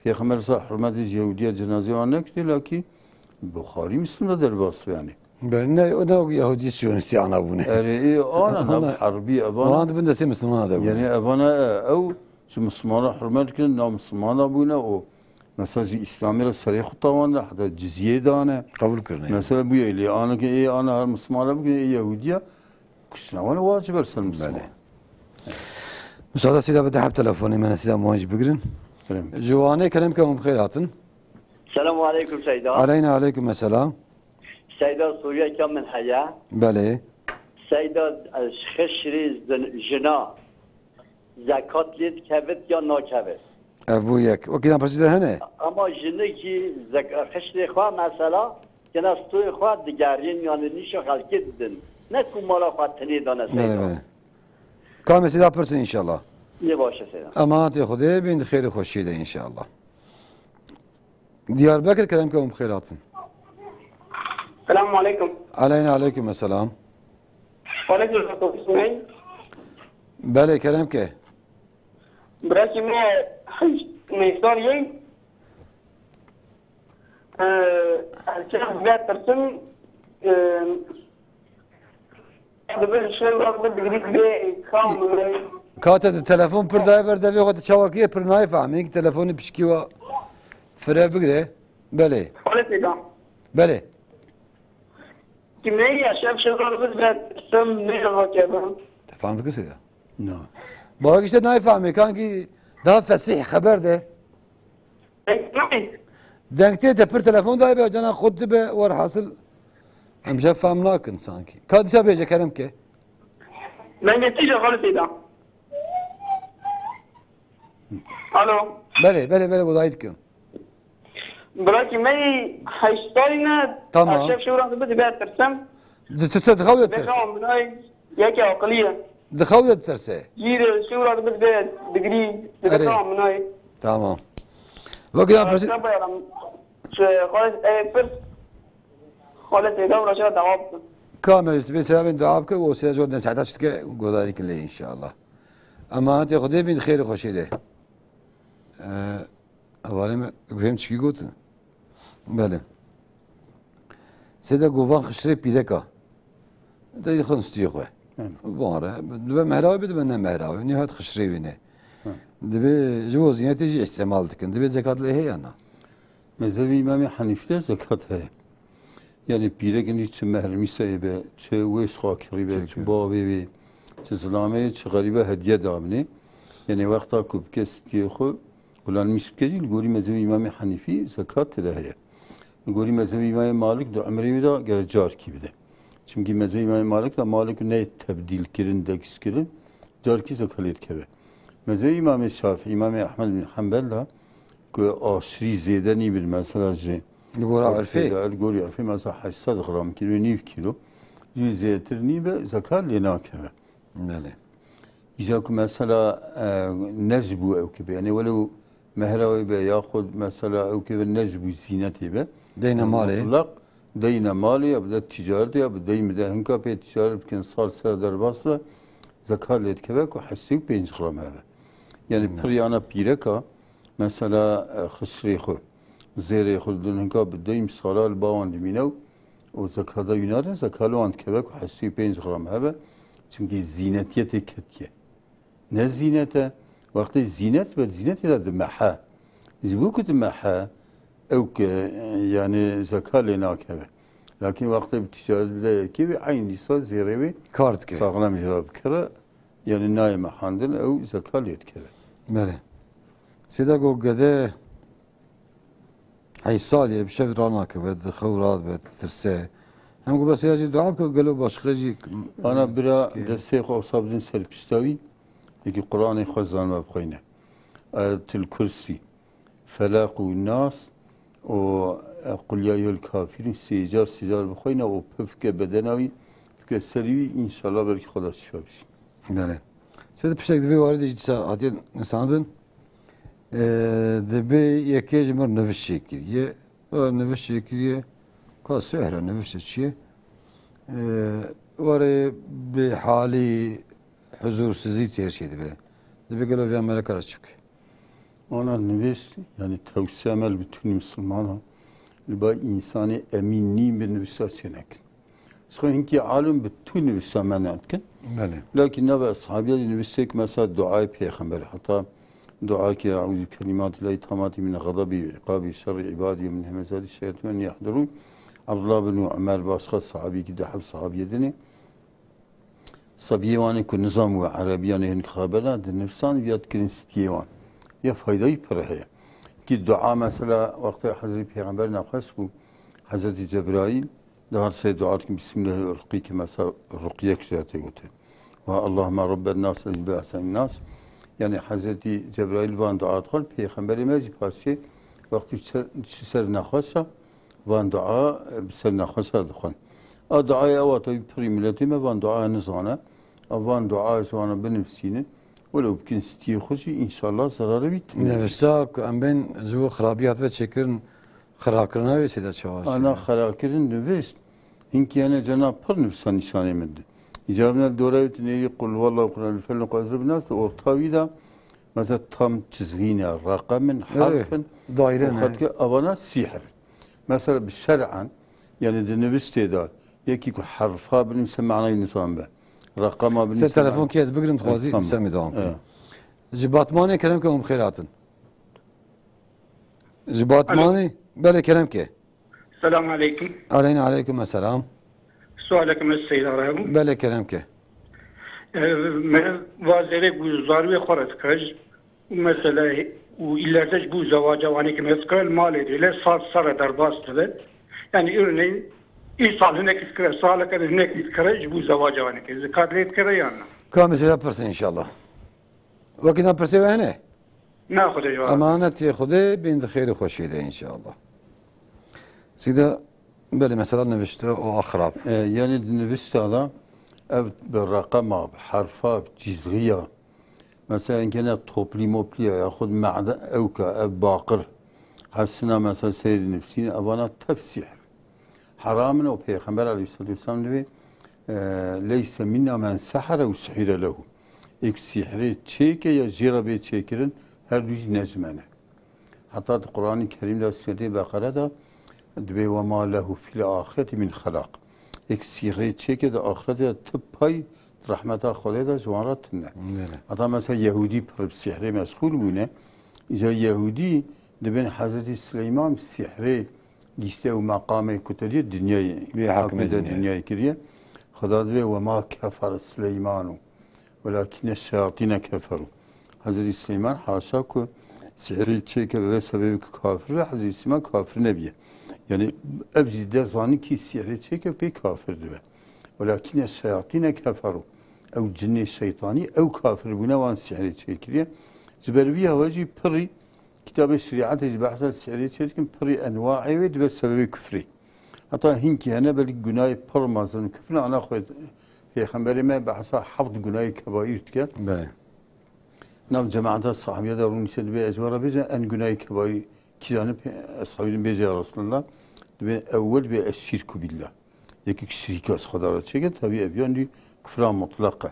Pêxember sa hurmetê ji Yehûdiya cenazê wan nekiriye, lakî Buxarî Muslim de derbas be yani. Belê, ne, ne wek Yahudî Siyonîstî ana bûne. Erê, ê, ana nav herbî evan. Wan dibin destê Mislimana de bûne. Yani evana, e, ew ji Mislimana hurmet kirin, nav Mislimana bûne û mesela ji Îslamê re serê xwe tawane, heta cizyê dane. Qebûl kirine. Mesela bûye lê ana ke ê ana her Mislimana bikine, ê Yahudiya kuştina wana wacib er ser Misliman. Belê. Müsaade sida bide hep telefonê me nesida muhan jî bigirin. Kerem. Ji Wanê kerem ke hûn bi xêr hatin. Selamu aleykum Seyda. Aleyna aleykum selam. Seyda, soriyeke min heye. Belê. Seyda, ez ji xişrê zin-, jina zekat lê dikevit ya nakevit? Ev bû yek. Wekî dan pirsî de hene? Ama jinik jî zek-, xişrê xwe mesela, kena stoyê xwe digerîn, yani nîşa xelkê didin. Ne ku mala xwe tinê dane Belê, Seyda. Belê. Ka em ê Seyda pirsin înşallah. Yê baş e Seyda. Emanetê Xwedê bin, di xêr û xweşiyê de înşallah. Diyarbekir kerem ke hûn bi xêr hatin. Selamun aleykum. Aleyna aleykum selam. Aleykum selam. Belê kerem ke. Birakî me hej meysar yey. Ee, erken vê pirsin, ee, Dibe şev re dibe digrî dibe kam Ka te di telefon pir daye ber devê xwe, tu çawa kiriye pir nayfehmî. Telefonê pişkî wa fire bigire. Belê. Xalê pêda. Belê. Kimeyî ya şev şev re dibe dibe sem ne hake ben. Te fam dikir Seyda? Na. Bak işte nayfehmî. Kankî daha fesîh xeber de. Deng tê te pir telefon daye be, cana xwe dibe, werhasil em jê fam nakin sankî. Ka dîsa bêje kerem ke. Dengê tîja xalê tê de. Alo. Belê, belê, belê, godayî dikim. Birakî me yî heşt salî ne, Tamam. Ev şev şewran dibe dibe tirsim. Ditirse, dixew de Dibe tirse. Xewa minay, yekê aqilî ye. Dixew de ditirse. Cî de şewra dibe dibe digrî, dibe Erê. Xewa minay. Tamam. Wekî ya pirsî- Sabah yaram. Xalê, e, pirs. Xalê tê de û raşa dewa bikin. Kamil, sibê selamên dua bike û sê zor nesiheta çi dike, godarî kin lê inşallah. Emanetê Xwedê bin, xêr û xweşî de. E, Hevalê me, guhêm çikî gotin? Belê. Sêde govan xişrê pîreka. De yê xwe nistiyê xwe. Belê. Van re, dibe mehrawê be, dibe ne mehrawê. Nihayet xişrê wê ne. Hı. Dibe ji bo zînetê jî îstemal dikin. Dibe zekat lê heye ya na? Mezhebê Îmamê Henîfî de zekat heye. Yani pîrek nî çi mehremîseyê be, çi wêş xakirî be, Çekir. Çi bavê wê, çi zilameyê, çi xerîbe hediye dabinê. Yani wexta ku bike stiyê xwe, Gulan mîs bike jî li gorî mezhebê Îmamê Henîfî zekat tê de heye. Li gorî mezhebê Îmamê Malik di emrê wî de gere carkî bide. Çimkî mezhebê Îmamê Malik de malê ku neyê tebdîl kirin, dekis kirin, carkî zekat lê dikeve. Mezhebê Îmamê Şafî, Îmamê Ehmed bin Hembel de ku aşirî zêde nîbin, mesela ji Li gora urfê? Urfê de, li gorî urfê mesela heşt sed gram, kîlo, nîv kîlo, jî zêdetir nîbe, zekat lê nakeve. Belê. Îja ku mesela, e, ne ji bo ew kibe, yani welew mehra wê be, yaxud mesela ew kibe ne ji bo zînetê be. Deyne malê. Mutlaq deyne malê, ya bide ticaretê, ya bide deyme de hinka pê ticaret bikin, sal ser derbas be, zekat lê dikeve ku heştê û pênc gram hebe. Yani Hmm. Pir yana pîreka, mesela, e, xişrê xwe, zêrê xwe didin hinka bi deyme sala li bawan dimîne û û zekata wî nadin, zeka li wan dikeve ku heştê û pênc gram hebe, çimkî zînetiyetê ketiye. Ne zînet e, wextê zînet be, zînetê de dimehe. Ji bo ku dimehe, ew ke, yani zeka lê nakeve. Lakin wextê bi ticaret bide yekê wê, eyn dîsa zêrê wê Kar dike. Saxlem jî re bikire, yani nayê mehandin, ew zeka lê dikeve. Belê. Sêda got gede Hey salê bi şev ranakeve, di xew radibe, ditirse. Hem ku bes ya jî dua bike, gelo başqe jî Ana bira Şikê. Destê xwe wisa bidin ser pişta wî, yekî Qur'anê xwe zanme bixweyne. Ayetil Kursî, Felaq û Nas û, e, Qul ya eyyuhel kafirîn sê car, sê car bixweyne û pifke bedena wî, pifke serî wî, înşallah belkî Xweda şifa bişî. Belê. Sê di piştek divê warê de jî dîsa hatiye nusandin. Ee, dibê yekê ji mir nivişê kiriye. Ee, nivişê kiriye. Ka sihre nivişê çi ye? Ee, warê bi halî huzursizî têr çê dibe. Dibê gelo vê meleka re çi bike? Ana nivîs, yani tewsiye me li bütün Müslümana, li ba insanê emîn nî bi nivîsa çê nekin. Ji xwe hinkî alim bi tu nivîsa mena dikin. Belê. Lakin nava eshabiya jî nivîsek mesela duayê pêxemberê. Heta duayekê, "Eûzû bi kelîmatillahî tamâtî min xedebî, îqabî, şerrî îbadî, min hemezatî şeytûn yehdurûn." Abdullah bin Umer, başqa sahabî ki deheb sahabiyê dinê. Sabiyê wan ê ku nizam we erebî yan ê hinek xeber ne, dinivîsan viya dikirin stiyê wan. Ya faydayî pir heye. Ki dua mesela wextê Hezretî Pêxember nexweş bû, Hezretî Cebraîl dihat sey dua dikin, Bismillahî urqîke, mesela ruqyek jê tê gotin. Ve Allahümme Rabben nas, ezbe esen nas. Yani Hezretî Cebraîl van dua dixwar, Pêxemberê me jî paşê wextî çi ser nexweşa, van dua, e, bi ser nexweşa dixwin. A duayê ewa tabi pirî miletê me van duaya nizane. A van dua ji wana binivsînin. Welew bikin stiyê xwe jî, înşallah zerarê wî tune. Nivişta ku em bên ji bo xirabî hatibe çêkirin, xirakirina wê sêde çawa çi? Ana xirakirin nivişt, hinkî hene cena pir nivişta nîşanê min di. Îcabine dore wî tinêrî qul huwallahu, qul el felaq, qul ezre binas di orta wî de, mesela tam çizgîne, reqemin, Erê, herfin, daire û ne? Xetke avana sîhir. Mesela bi şer'an, yani di niviştê de, yekî ku herfa binivîse manayê nizan be. Reqema binivîse. Ser telefon ki ez bigrim dixwazî, tamam. Semê devam kir. Evet. Ji Batmanê kerem ke hûn bi xêr hatin. Ji Batmanê, belê kerem ke. Selam aleyküm. Aleyna aleyküm selam. Sualek me Seyda re hebû. Belê kerem ke. E, me va zêrê ku zarûyê xwe re dikir. Mesela û îlerde ji bo zewaca wanê ke me dikir, malê dêle sal sere derbas dibe. Yani örneğin îsal hinekî dikire, saleke de hinekî dikire ji bo zewaca wanê ke. Zekat lê dikire yan na? Ka mesela pirsin inşallah. Wekî na pirsê we hene? Na Xwedê cewab. Emanetê Xwedê bên di xêr û xweşiyê de inşallah. Sîda belê mesela nivişte û axirab. E, yani di nivişta da ev bi reqema, bi herfa, bi çizgiya, mesela enkene toplî mopliya ya xud ma'de ewka, ev baqir, hesina mesela seyr nivsîn, evana tev sîhr. Heram in û Pêxember aleyhissalatu vesselam dibê, e, "Leyse minna men sehare û suhire lehu." Êk sîhrê çêke ya jê re bê çêkirin, her du jî ne ji me ne. Heta di Quranê Kerîm de, Sûretê Beqere de dibê, "Ve ma lehu fil ahireti min xelaq." Êk sîhrê çêke di axiretê de ti pay di rehmeta Xwedê de ji wan re tune. Belê. Heta mesela Yehûdî pir bi sîhrê meşxûl bûne. Îca Yehûdî dibên Hezretî Sileyman sîhrê giştî û meqamê ku te dî dinyayê, Bê hakimê hakimê de dinyayê. Dinyayê kiriye. Xweda dibê, "Ve ma kefere Sileymanu, welakîne şeyatîne keferu." Hezretî Sileyman haşa ku sîhrê çêke be sebebê ku kafir be, Hezretî Sileyman kafir nebiye. Yani ev jî de zanî kî sîhrê çêke pê kafir dibe. "Welakîne şeyatîne keferu." Ew cinê şeytanî, ew kafir bûne, wan sîhrê çêkiriye. Ji ber vî hewa jî pirî Kitabê şerîetê jî behsa sîhrê çê dikin, pirî enwaê wê dibe sebebê kufrê. Heta hinkî hene belkî gunayê pir mezin kufrin, ana xwe Pêxemberê me behsa heft gunayê kebaîr dike. Belê. Nav cemaeta sahabiye de rûnişte dibê ez we re bêjim, en gunayê kebaîr kîjan e, pê-, eshabî din bêje ya Resulallah, dibê ewwel dibê eşşirku billah. Yekî şirîka ji Xweda re çêke, tevî ev yan dî kufra mutleq e.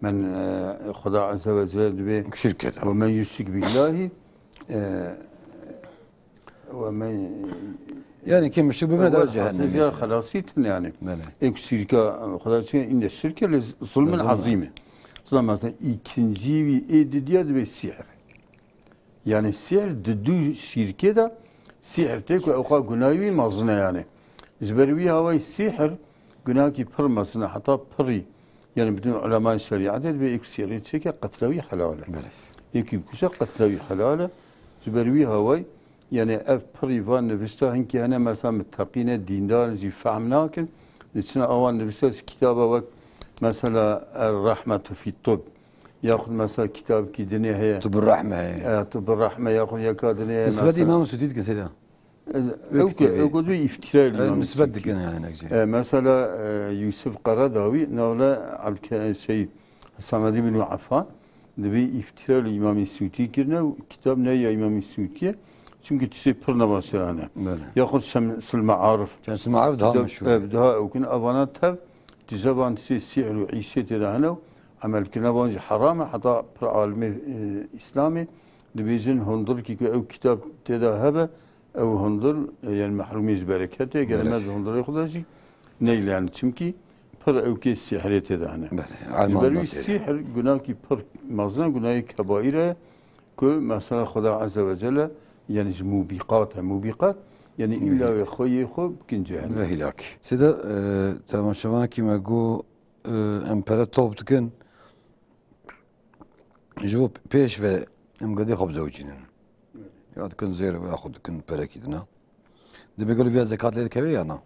Men, e, Xweda Azze ve Celle dibê, Şirk e. "Ve men yuşrik billahi, e, ve men" Yani kim müşrik bibine de Ew cehennem xelasî tune yani. Belê. Êk şirîka Xweda çêke, inne şirke le zulmen Zulmen azîm e. Azîm. Zilm azîm. Îkincî wî ê didiya dibê sîhr. Yani sîhr di du şirkê de sîhr tê ku ewqa gunahî wî mezin e yani. Ji ber wî hawayî sîhr gunahkî pir mezin e, heta pirî. Yani bütün ulemayê şerîetê dibê êk sîhrê çêke qetla wî helal e. Belê. Êkî bikuşe qetla wî helal e. Ji ber wî hawayî yani ev pirî van nivişta hinkî hene mesela muteqîne dîndar jî fehm nakin. Diçine awan nivişta ji kitaba wek mesela Er-Rahmetu fî Tibb. Yaxud mesela kitabekî dinê heye. Tibur Rahme heye. E, Tibur Rahme yaxud yeka dinê heye Nisbet mesela. Îmam Sûtî dikin seyda. E, Wê ew ku, kitêbê. Ew ku dibê îftîra li E, Îmam nisbet Sûtî. Dikin yani nekçe. E, mesela, e, Yusuf Qaradawî, navle Abdülke-, şey, Hüsamedîn bin Affan, dibê îftîra li Îmam Sûtî kirine û kitab ne ya Îmam Sûtî ye. Çünkü tiştê pir nebaş hene. Belê. Yaxud Şem-, Şemsul Maarif. Şemsul Maarif daha Kitab, meşhur. E, daha ew kin, evana tev, tije van tiştê sîhr û îşê tê de hene û emelkirina van jî heram e, heta pir alimê, e, Îslamê dibêjin hundirkî ku ew kitab tê de hebe, ew hundir, e, yani mehrûmî ji bereketê, gelmez Belê. Hundirê xwe de jî neyle yani. Çimkî pir ewkê sîhrê tê de hene. Belê, Ji ber wî sîhr gunahkî pir mezin e, gunahê kebaîr e ku mesela Xweda Azze ve Celle yani ji mubîqat e. Mubîqat yani Mubîqat. Îlla wê xwe yê xwe bikin cehennem. Ve hîlak. Sêda, e, temaşevanekî me got, e, em pere top dikin. Ji bo pêş ve em gedê xwe bizewicînin. Ya dikin zêr ve ya xwe dikin perekî dina. Dibê gelo viya zekat lê dikeve ya na?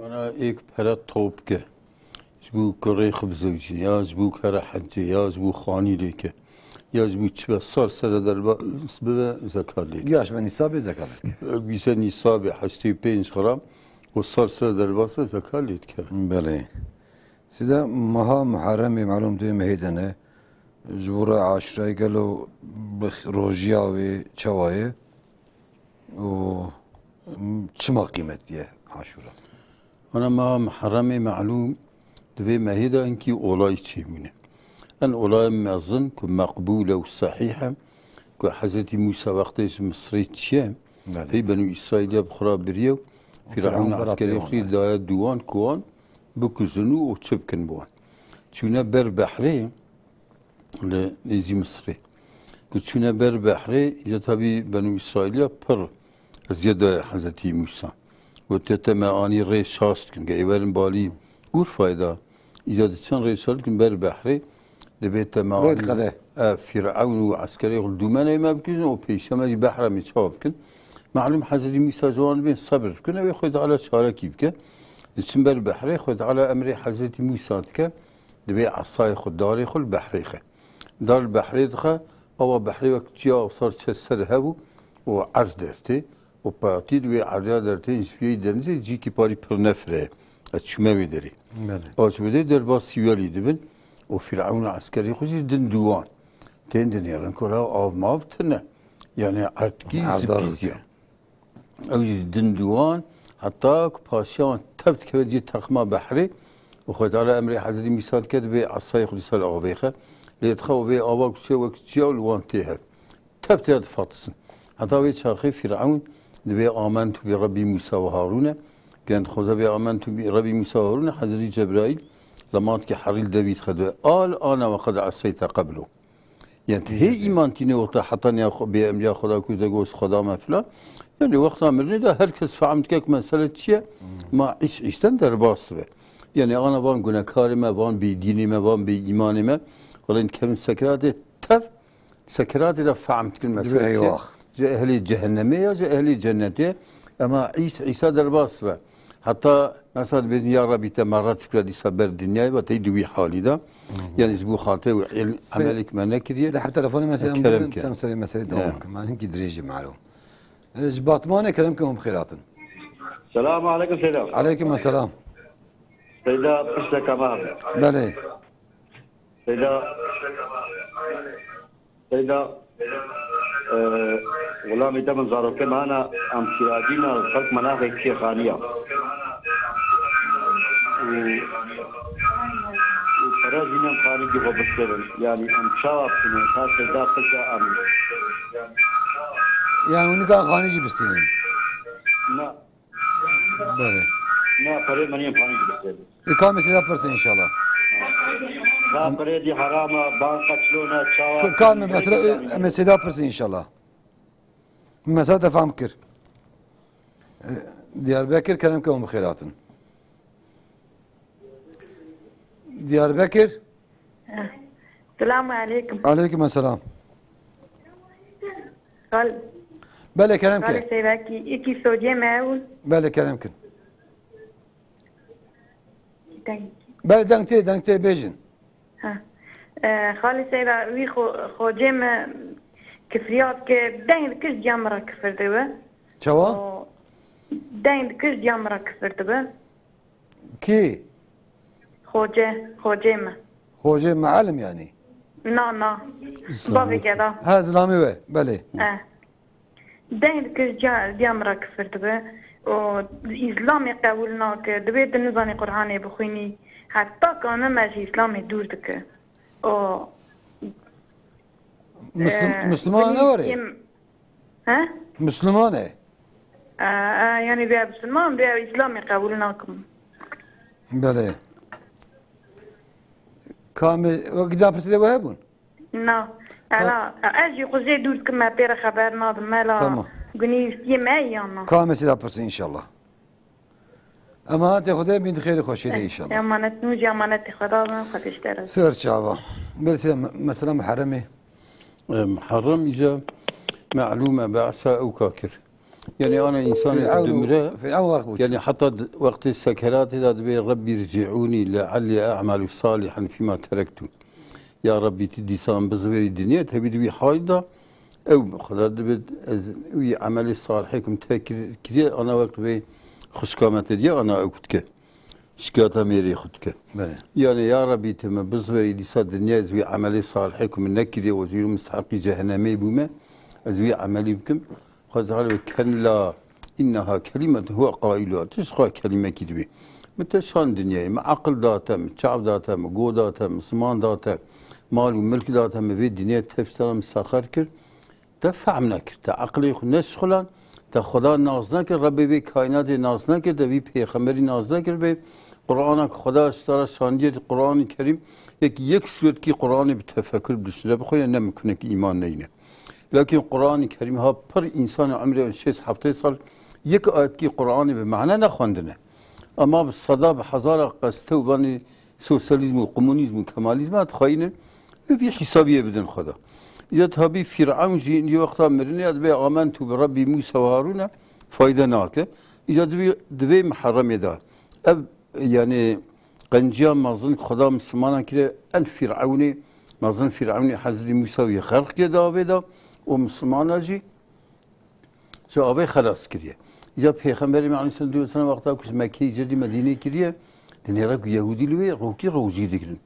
Ana êk pere top ke. Ji bo kurê xwe bizewicîne, ya ji bo kere hecê, ya ji bo xanî lê ke, ya ji bo çi be, sar sere derbas bibe, zekat lê dike. Ya ji me nîsabê zekat lê dike. Bîse nîsabê heştê pênc gram û sar sere derbas be, zekat lê dike. Belê. Side meha Muharremê, malûm dê mehê de ne. Ji bo re Aşurayê gelo bi rojiya wê çawa ye? û çima qîmetî ye Aşûra? Ana meha Muharremê, malûm, di vê mehê de hinkî olay çêbûne. En olaya mezin ku meqbûl e û sehîh e, ku Hezretî Mûsa wextê ji Misrê çiye, Belê. pey Benû Îsraîliya bi xwe re biriye û Fîreûn Fîreûn eskerê xwe daye dû wan ku wan bikujin û çi bikin bi wan. Çûne ber behrê, li nêzî Misirê. Ku çûne ber behrê, îca tabî Benû Îsraîliya pir eziyet daye Hezretî Mûsa. Gotiye, te me anî rê şaş dikin, ge ê werin balî Urfayê de, îca diçin rê şaş dikin ber behrê, dibê te me Rê anî, dikede. e, Fîrewn û eskerê xwe dûmenê me bikujin û pêşiya me jî behra me çawa bikin. Malûm Hezretî Mûsa ji wan dibên sebir bikin, ew ê Xwedê Teala çarekî bike. Diçin ber behrê, Xwedê Teala emrê Hezretî Mûsa dike. Dibê esayê xwe, darê xwe li behrê xe. Dar li behrê dixe, ava behrê wek çiya sar çe ser hev û, û erd dertê û peyatî di wê erdiya dertê ji viyê denizê cîkî parî pir nefre ye. Ez çûme wê derê. Belê. Ava çûme derê derbas sîwelî dibin û Fîrewn û eskerê xwe jî din dû wan. Tên dinêrin ku ra av mav tine. Yani erdkî Erdar zipî ziya. Ew jî din dû wan, heta ku paşiya wan tev dikeve cihê texma behrê û Xwedê Teala emrê Hezretî Mûsa dike, dibê esayê xwe li ser avê xe. Lê dixe û vê ava ku çê wek çiya li wan tê hev. Tev tê difatisn. Heta vê çaxê Fîrewn dibê amentu bi Rebbî Mûsa ve Harûne. Gen dixwaze bê amentu bi Rebbî Mûsa ve Harûne, Hezretî Cebraîl lema dike herî li devî dixe, dibê, "Al ana ve qed eseyte qeblu." Yani hê îman tîne wexta hetaniya xwe, bê emriya Xweda ku te got Xweda me filan. Yani wexta mirinê de her kes fehm dike ku mesele çi ye? Ma îş îşten derbas dibe. Yani ana van gunekarê me, van bêdînê me, van bêîmanê me, wela dikevin sekeratê tev, sekeratê de fehm dikin mesele çi ye? Ji ehlê cehennemê ya ji ehlê cennetê. Ema îş îşa derbas dibe. Heta mesela dibêjin, "Ya Rebî, te me red kira dîsa ber dinyayê ve tey di wî halî de." Yani ji bo xatirê wî il-, emelek me nekiriye. Di her telefonê mesela em kerem bibin, ke. Sem serê meselê dewam bikim. Yani hinkî dirêj e malûm. E, ji Batmanê kerem ke hûn bi xêr hatin. Selamu aleykum Seyda. Aleykum selam. Seyda, pirseke me. Belê. Seyda. Seyda, e, xulamê te min zarokê me hene, em şiradî ne, xelk me naxê kişê xaniya. Û, û pere jî nem xanî jî xwe bistêrin. Yani em çawa bikin? Ka Seyda pişe em. Yani hûn nikan xanî jî bistînin? Na. Belê. Na, perê me nîn xanî dibistê. E, ka em ê Seyda pirsin inşallah. Ka perê dî herama, banka çilo ne, çawa. Ka, ka me mesela, e, em ê Seyda pirsin inşallah. Mesela te fam kir. E, Diyarbekir kerem ke hûn bi xêr hatin. Diyarbekir. Selamu aleykum. Aleykum selam. Xal-, Belê kerem ke. Xalê Seyvekî, ikî socê me ew. Belê kerem kin. Deng. Belê deng tê, deng tê bêjin. Ha. E, Xalê Seyva, wî xo-, xocê me kifriya dike, deng dikir ciya min re kifir dibe. Çawa? O, deng dikir ciya min re kifir dibe. Kî? Xoce, xocê me. Xocê mealim yanî? Na, na. Bavê geda. Ha, zilamê we, belê. Eh. Deng dikir ca-, diya min re kifir dibe. O, îslamê qebûl nake. Dibê tu nizanî Qur'anê bixwînî. Heta kane me ji îslamê dûr dike. O, Muslim-, eh, Müslüman ne var ya? He? Müslüman e? E, e, yani vê Müslüman, vê Îslamê qebûl nakim. Belê. Kamê, wek da pirsê de we hebûn? Na. Ela, ez jî xwe zê dûr dikim, me pê re xeber nadim, me la Tamam. gunî wîstiyê me yan na. Kamê sê da pirsê inşallah. Emanetê Xwedê bin, xêrê xweşiyê de inşallah. Emanet nû jî emanetê Xweda bin, Xwedê ji te razî. Ser çava. Belê sê me-, mesela Muharremê. E, Muharrem îca melûme behsa ew ka kir. Yani ana insanê Fir'ewn û, dimire, Fir'ewn xerq bû. Yani heta d-, wextê sekeratê de dibê Rebbî rci'ûnî le'ellî e'melu salihan fîma terektu. Ya Rebbî, tu dîsan bizverî dinyê, tevî di wî hal de ew Xweda dibê ez wî emelê salihê ku min te kir-, kiriye, ana wek vê xwişka me te diye, ana ew ku dike. Şikayeta mêrê xwe dike. Belê. Yani ya Rebî, tu min bizverî dîsa dinya ez wî emelê salihê ku min nekiriye, ez wî mistehqî cehennemê bûme, ez wî emelî bikim. Xwedê Teala dibê, kella inneha kelimetun huwe qailuha. Tu ji xwe kelimekî dibî. Min te şand dinyayê. Min aqil da te, min çav da te, min go da te, min ziman da te, mal û milk da te, min vê dinyayê te ji te re min sexer kir. Te fehm nekir, te eqlê xwe neşixulan, te Xweda nas nekir, Rebbê vê kaînatê nas nekir, te vî pêxemberî nas nekir, vê Qur'ana ku Xweda ji te re şandiye, Qur'anê Kerîm, yek, yek suretkî Qur'anê bi tefekur, bi düşünce bixwîne, ne mimkun e ku îman neyne. Lakin Qur'anê Kerîm ha pir însanê umrê şêst heftê sal yek ayetkî Qur'anê bi mane nexwendine. Ama bi seda, bi hezara qeste û vanê sosyalîzm û komunîzm û kemalizm e, dixwayînin vî hesabiyê bidin Xweda. Ya tabî Fîr'ewn jî wexta mirinê ya dibê amentu bi Rebbî Mûsa û Harûne fayde nake. Ya divê, divê Miherremê de ev, yani, qenciya mezin Xweda Mislimana kire, en Fîr'ewnê, mezin Fîr'ewnê Hezretî Mûsa wî xerq kiriye di avê de û Mislimana jî ji avê xelas kiriye. Îca Pêxemberê me aleyhisselatu vesselam wexta ku ji Mekkeyê cedî Medîneyê kiriye, di nêra ku Yehûdî li wê rokî rojî digirin.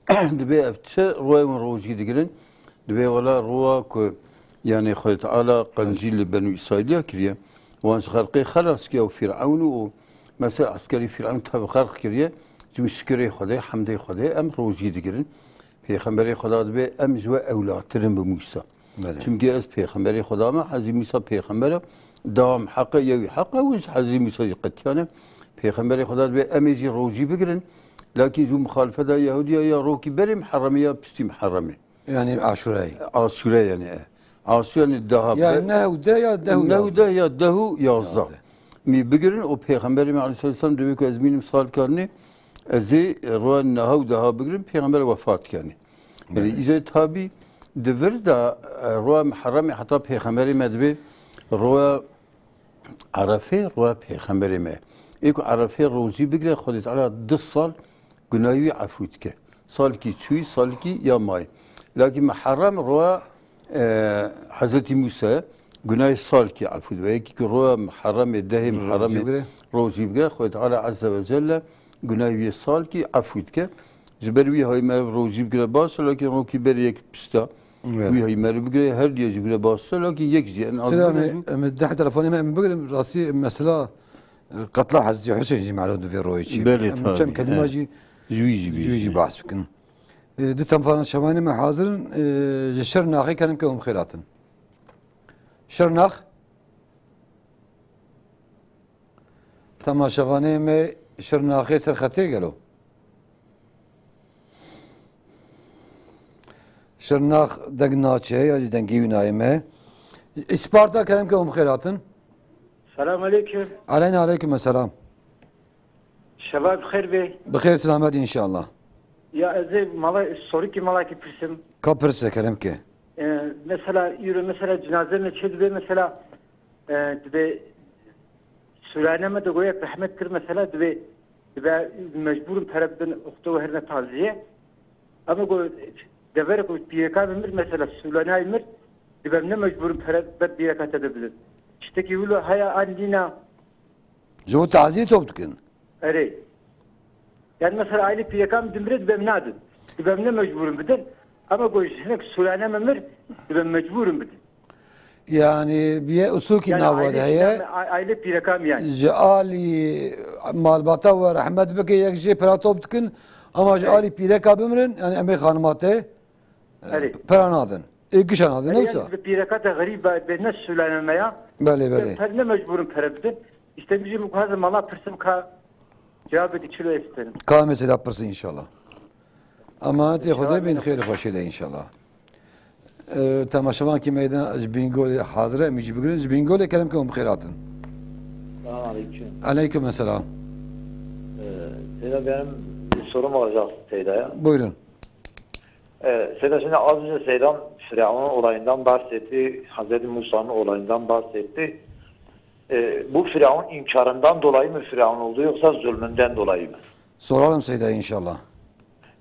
Dibê ev çi royê hûn rojî digirin? Dibê wela rowa ku, yani, Xwedê Teala qencî li Benû Îsraîliya kiriye. Wan ji xerqê xelas kiriye û Fîr'ewn û mesela eskerî Fîr'ewn tev xerq kiriye. Ji min şikirê Xwedê, hemdê Xwedê em rojî digirin. Pêxemberê Xweda dibê em ji we ewlatirin bi Mûsa. Belê. Çimkî ez pêxemberê Xweda me, Hezî Mûsa pêxember e, dawam heq e, yewî heq e, win ji Hezî Mûsa jî qetiyane. Pêxemberê Xweda dibê em ê jî rojî bigirin, lakîn ji mixalifeta Yehudiya ya rokî berê Miherremê ya piştî Miherremê. Yani Aşurayê. Aşure yani, e. Aşure yani daha Ya be-, neh û deh ya deh û neh û yazdeh. Deh ya deh û yazdeh. Yazdeh. Mî bigirin û Pêxemberê me aleyhisselam dibê ku ez mînim sal karnê, ez ê roya neha û deha bigirin, Pêxember wefat kenê. Yani Belê. Îca tabî di vir de, e, roya Miherremê heta Pêxemberê me dibê roya Erefê, roya Pêxemberê me. Ê ku Erefê rojî bigire, Xwedê Teala du sal gunahê wî efû dike. Salkî çûyî, salkî ya mayî. Lakî Miherrem roya, e, Hezretî Mûsa gunahê salkî efû dibe. Yekî ku roya Miherremê, dehê Miherremê rojî bigire, Xwedê Teala Azze ve Celle gunahê wî salkî efû dike. Ji ber wî hay meriv rojî bigire baş e, lakî rokî berê yek pişta Evet. wî hay meriv bigire, her diye jî bigire baş e, lakî yek jî en az Selam, bigire jî. Em deh telefonê me em bigirin, rastî mesela, e, qetla Hezretî Husên jî melûm di vê royê çi. Belê, Em çend tabii, kelîma he. jî Ji wî jî ji wî jî bêjin. Behs bikin. E, di temaşevanê me hazir in, e, ji Şirnaxê kerem ke hûn bi xêr hatin. Şirnax? Temaşevanê me Şirnaxê ser xetê gelo. Şirnax deng naçe ya jî dengê wî nayê me. Îsparta kerem ke hûn bi xêr hatin. Selam aleyküm. Aleyna aleyküm selam. Şeva bi xêr be. Bi xêr selamet inşallah. Ya ez ê mala, sorikî malakî pirsim. Ka pirse kerem ke. E, mesela, îro mesela cenaze me çê dibe mesela, e, dibe Sulane me de goya zehmet kir mesela, dibe, dibe mecbûrim pere bidin, oxto herine taziye. Ama go dever ku pîreka min mir mesela, Sulanay mir, dibe ne mecbûrim pere ber pîreka te de bidin. Tiştekî wilo haya an nîna. Ji bo taziyê top dikin. Erê. Yani mesela aile pîreka min dimire dibe min nadin. Dibe min ne mecbûrim bidin. Ama go ji hinek Sulane me mir, dibe mecbûrim bidin. Yani bi yê usûkî Yani nava de aile heye. pîreka me, a-, aile pîreka min yani. Ji alî malbata we rehmet bike, yek jê pera top dikin, ama ji Evet. alî pîreka bimirin, yani em ê xanima te, e, Erê. pera nadin. Ê gişa nadin, Erê, ne yani wisa? Bi pîreka te xerîb be, be ne Sulane me ya. Belê, belê. Per ne mecbûrim pere bidin. İşte bizim bu kadar mala pirsim ka cevabê di çilo isterim. Ka em ê sêda pirsin inşallah. Emanetê Xwedê bin, xêr û xweşiyê de inşallah. E, temaşevankî me de ji Bîngolê hazir e, em jî bigirin. Ji Bîngolê kerem ke hûn bi xêr hatin. Selam aleyküm. Aleyküm selam. Ee, Seyda, benim bir sorum olacak Seyda'ya. Buyurun. Ee, Seyda, şimdi az önce Seydan Firavun'un olayından bahsetti, Hazreti Musa'nın olayından bahsetti. E, bu Firavun inkarından dolayı mı Firavun oldu yoksa zulmünden dolayı mı? Soralım Seyda'ya inşallah.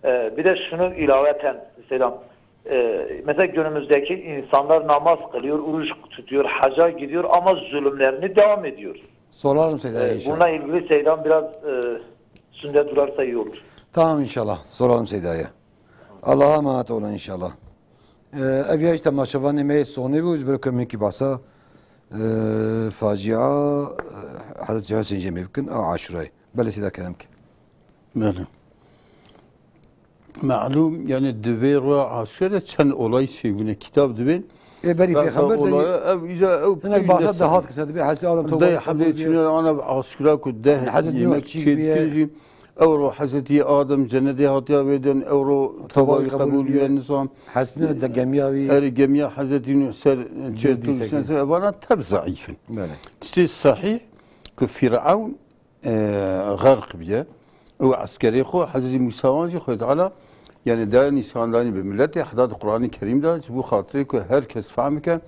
E, bir de şunu ilaveten, selam. E, mesela günümüzdeki insanlar namaz kılıyor, oruç tutuyor, haca gidiyor ama zulümlerini devam ediyor. Soralım Seyda'ya E, inşallah. Bununla ilgili Seydan biraz e, üstünde durarsa iyi olur. Tamam inşallah. Soralım Seyda'ya. Allah'a emanet olun inşallah. Ee, ev ya işte temaşevanê me sonê bû, ji ber ku min kî bahsa, e, facia, e, Hezretî Husên jê me bikin, a Aşurayê. Belê Seyda Kerem ki. Belê. Malûm, yani di vê roja Aşurê de çend olay çêbûne. Kitab dibê. Ê berî Pêxember de olaya, ev, îca ew hinek pîl bahsa nesekî. Dahat kisa dibê, Hezretî Adam tewbayê qebûl bûye. Deh hebê çûne ana aşkira ku deh yemek çêdikin jî. Ewro Hezretî Adem cenedê hatiya vêdin, ewro tewbayî qebûl bûye, nizam. Hezretî Nuh de gemiya wî. Erê gemiya Hezretî Nuh ser çêtir ser evana tev zeîf in. Belê. Tiştê sehîh ku Fîrewn, e, xerq biye. Ew eskerê xwe, Hezretî Mûsa wan jî Xwedê Teala, yani, daye nîşandanî bi miletê, heta di Qur'anê Kerîm de, ji bo xatirê ku her kes fehm bike,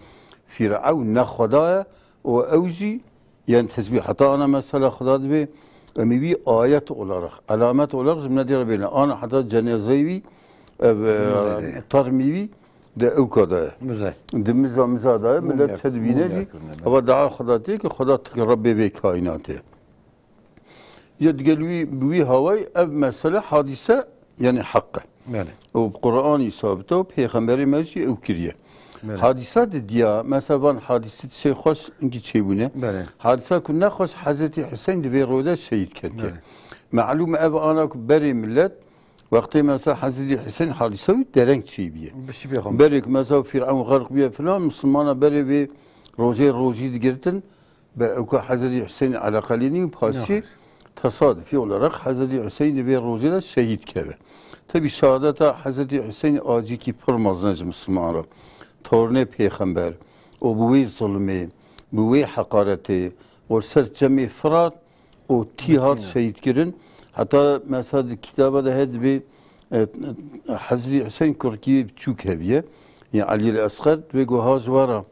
Fîrewn ne Xweda ye û ew jî Yani tesbîh heta ana mesela Xuda dibê, em ê wî ayet olarak, alamet olarak ji min dê re bêne. Ana heta cenazeyê wî, ev, e, termî wî de ewka de ye. Di miza miza de ye, millet çi dibîne jî, eva dua Xuda tê ki Xuda tu ki Rebbê vê kaînatê. Ya digel wî, bi wî hawayî ev mesele hadîse Yani heq e. Belê. Û bi Qur'anî sabit e û pêxemberê me jî ew kiriye. Belê. Hadîsa di diya, mesela van hadîsê tiştê xweş hinkî çêbûne. Belê. Hadîsa ku nexweş Hezretî Hüseyn di vê royê de şehîd ketiye. Belê. Malûm ev ana ku berê millet, wextê mesela Hezretî Hüseyn hadîsa wî dereng çêbûye. Bi şî pêxember. Berê ku mesela Fîrewn xerq bûye filan, Misilmana berê vê rojê rojî digirtin, Be ewka Hezretî Hüseyin eleqelî nî û paşî tesadufî olarak Hezretî Hüseyin di vê rojê de şehîd keve. Tebî şehadeta Hezretî Hüseyin acîkî pir mezin e ji Misilman re. Tornê pêxember û bi wê zulmê, bi wê heqaretê û ser çemê Firat û tî hat şehîd kirin. Heta mesela di kitaba de heye dibê, e, Hezretî Hüseyin kurkî wê biçûk hebiye. Ya Elî el Esxer dibê ku ha ji we re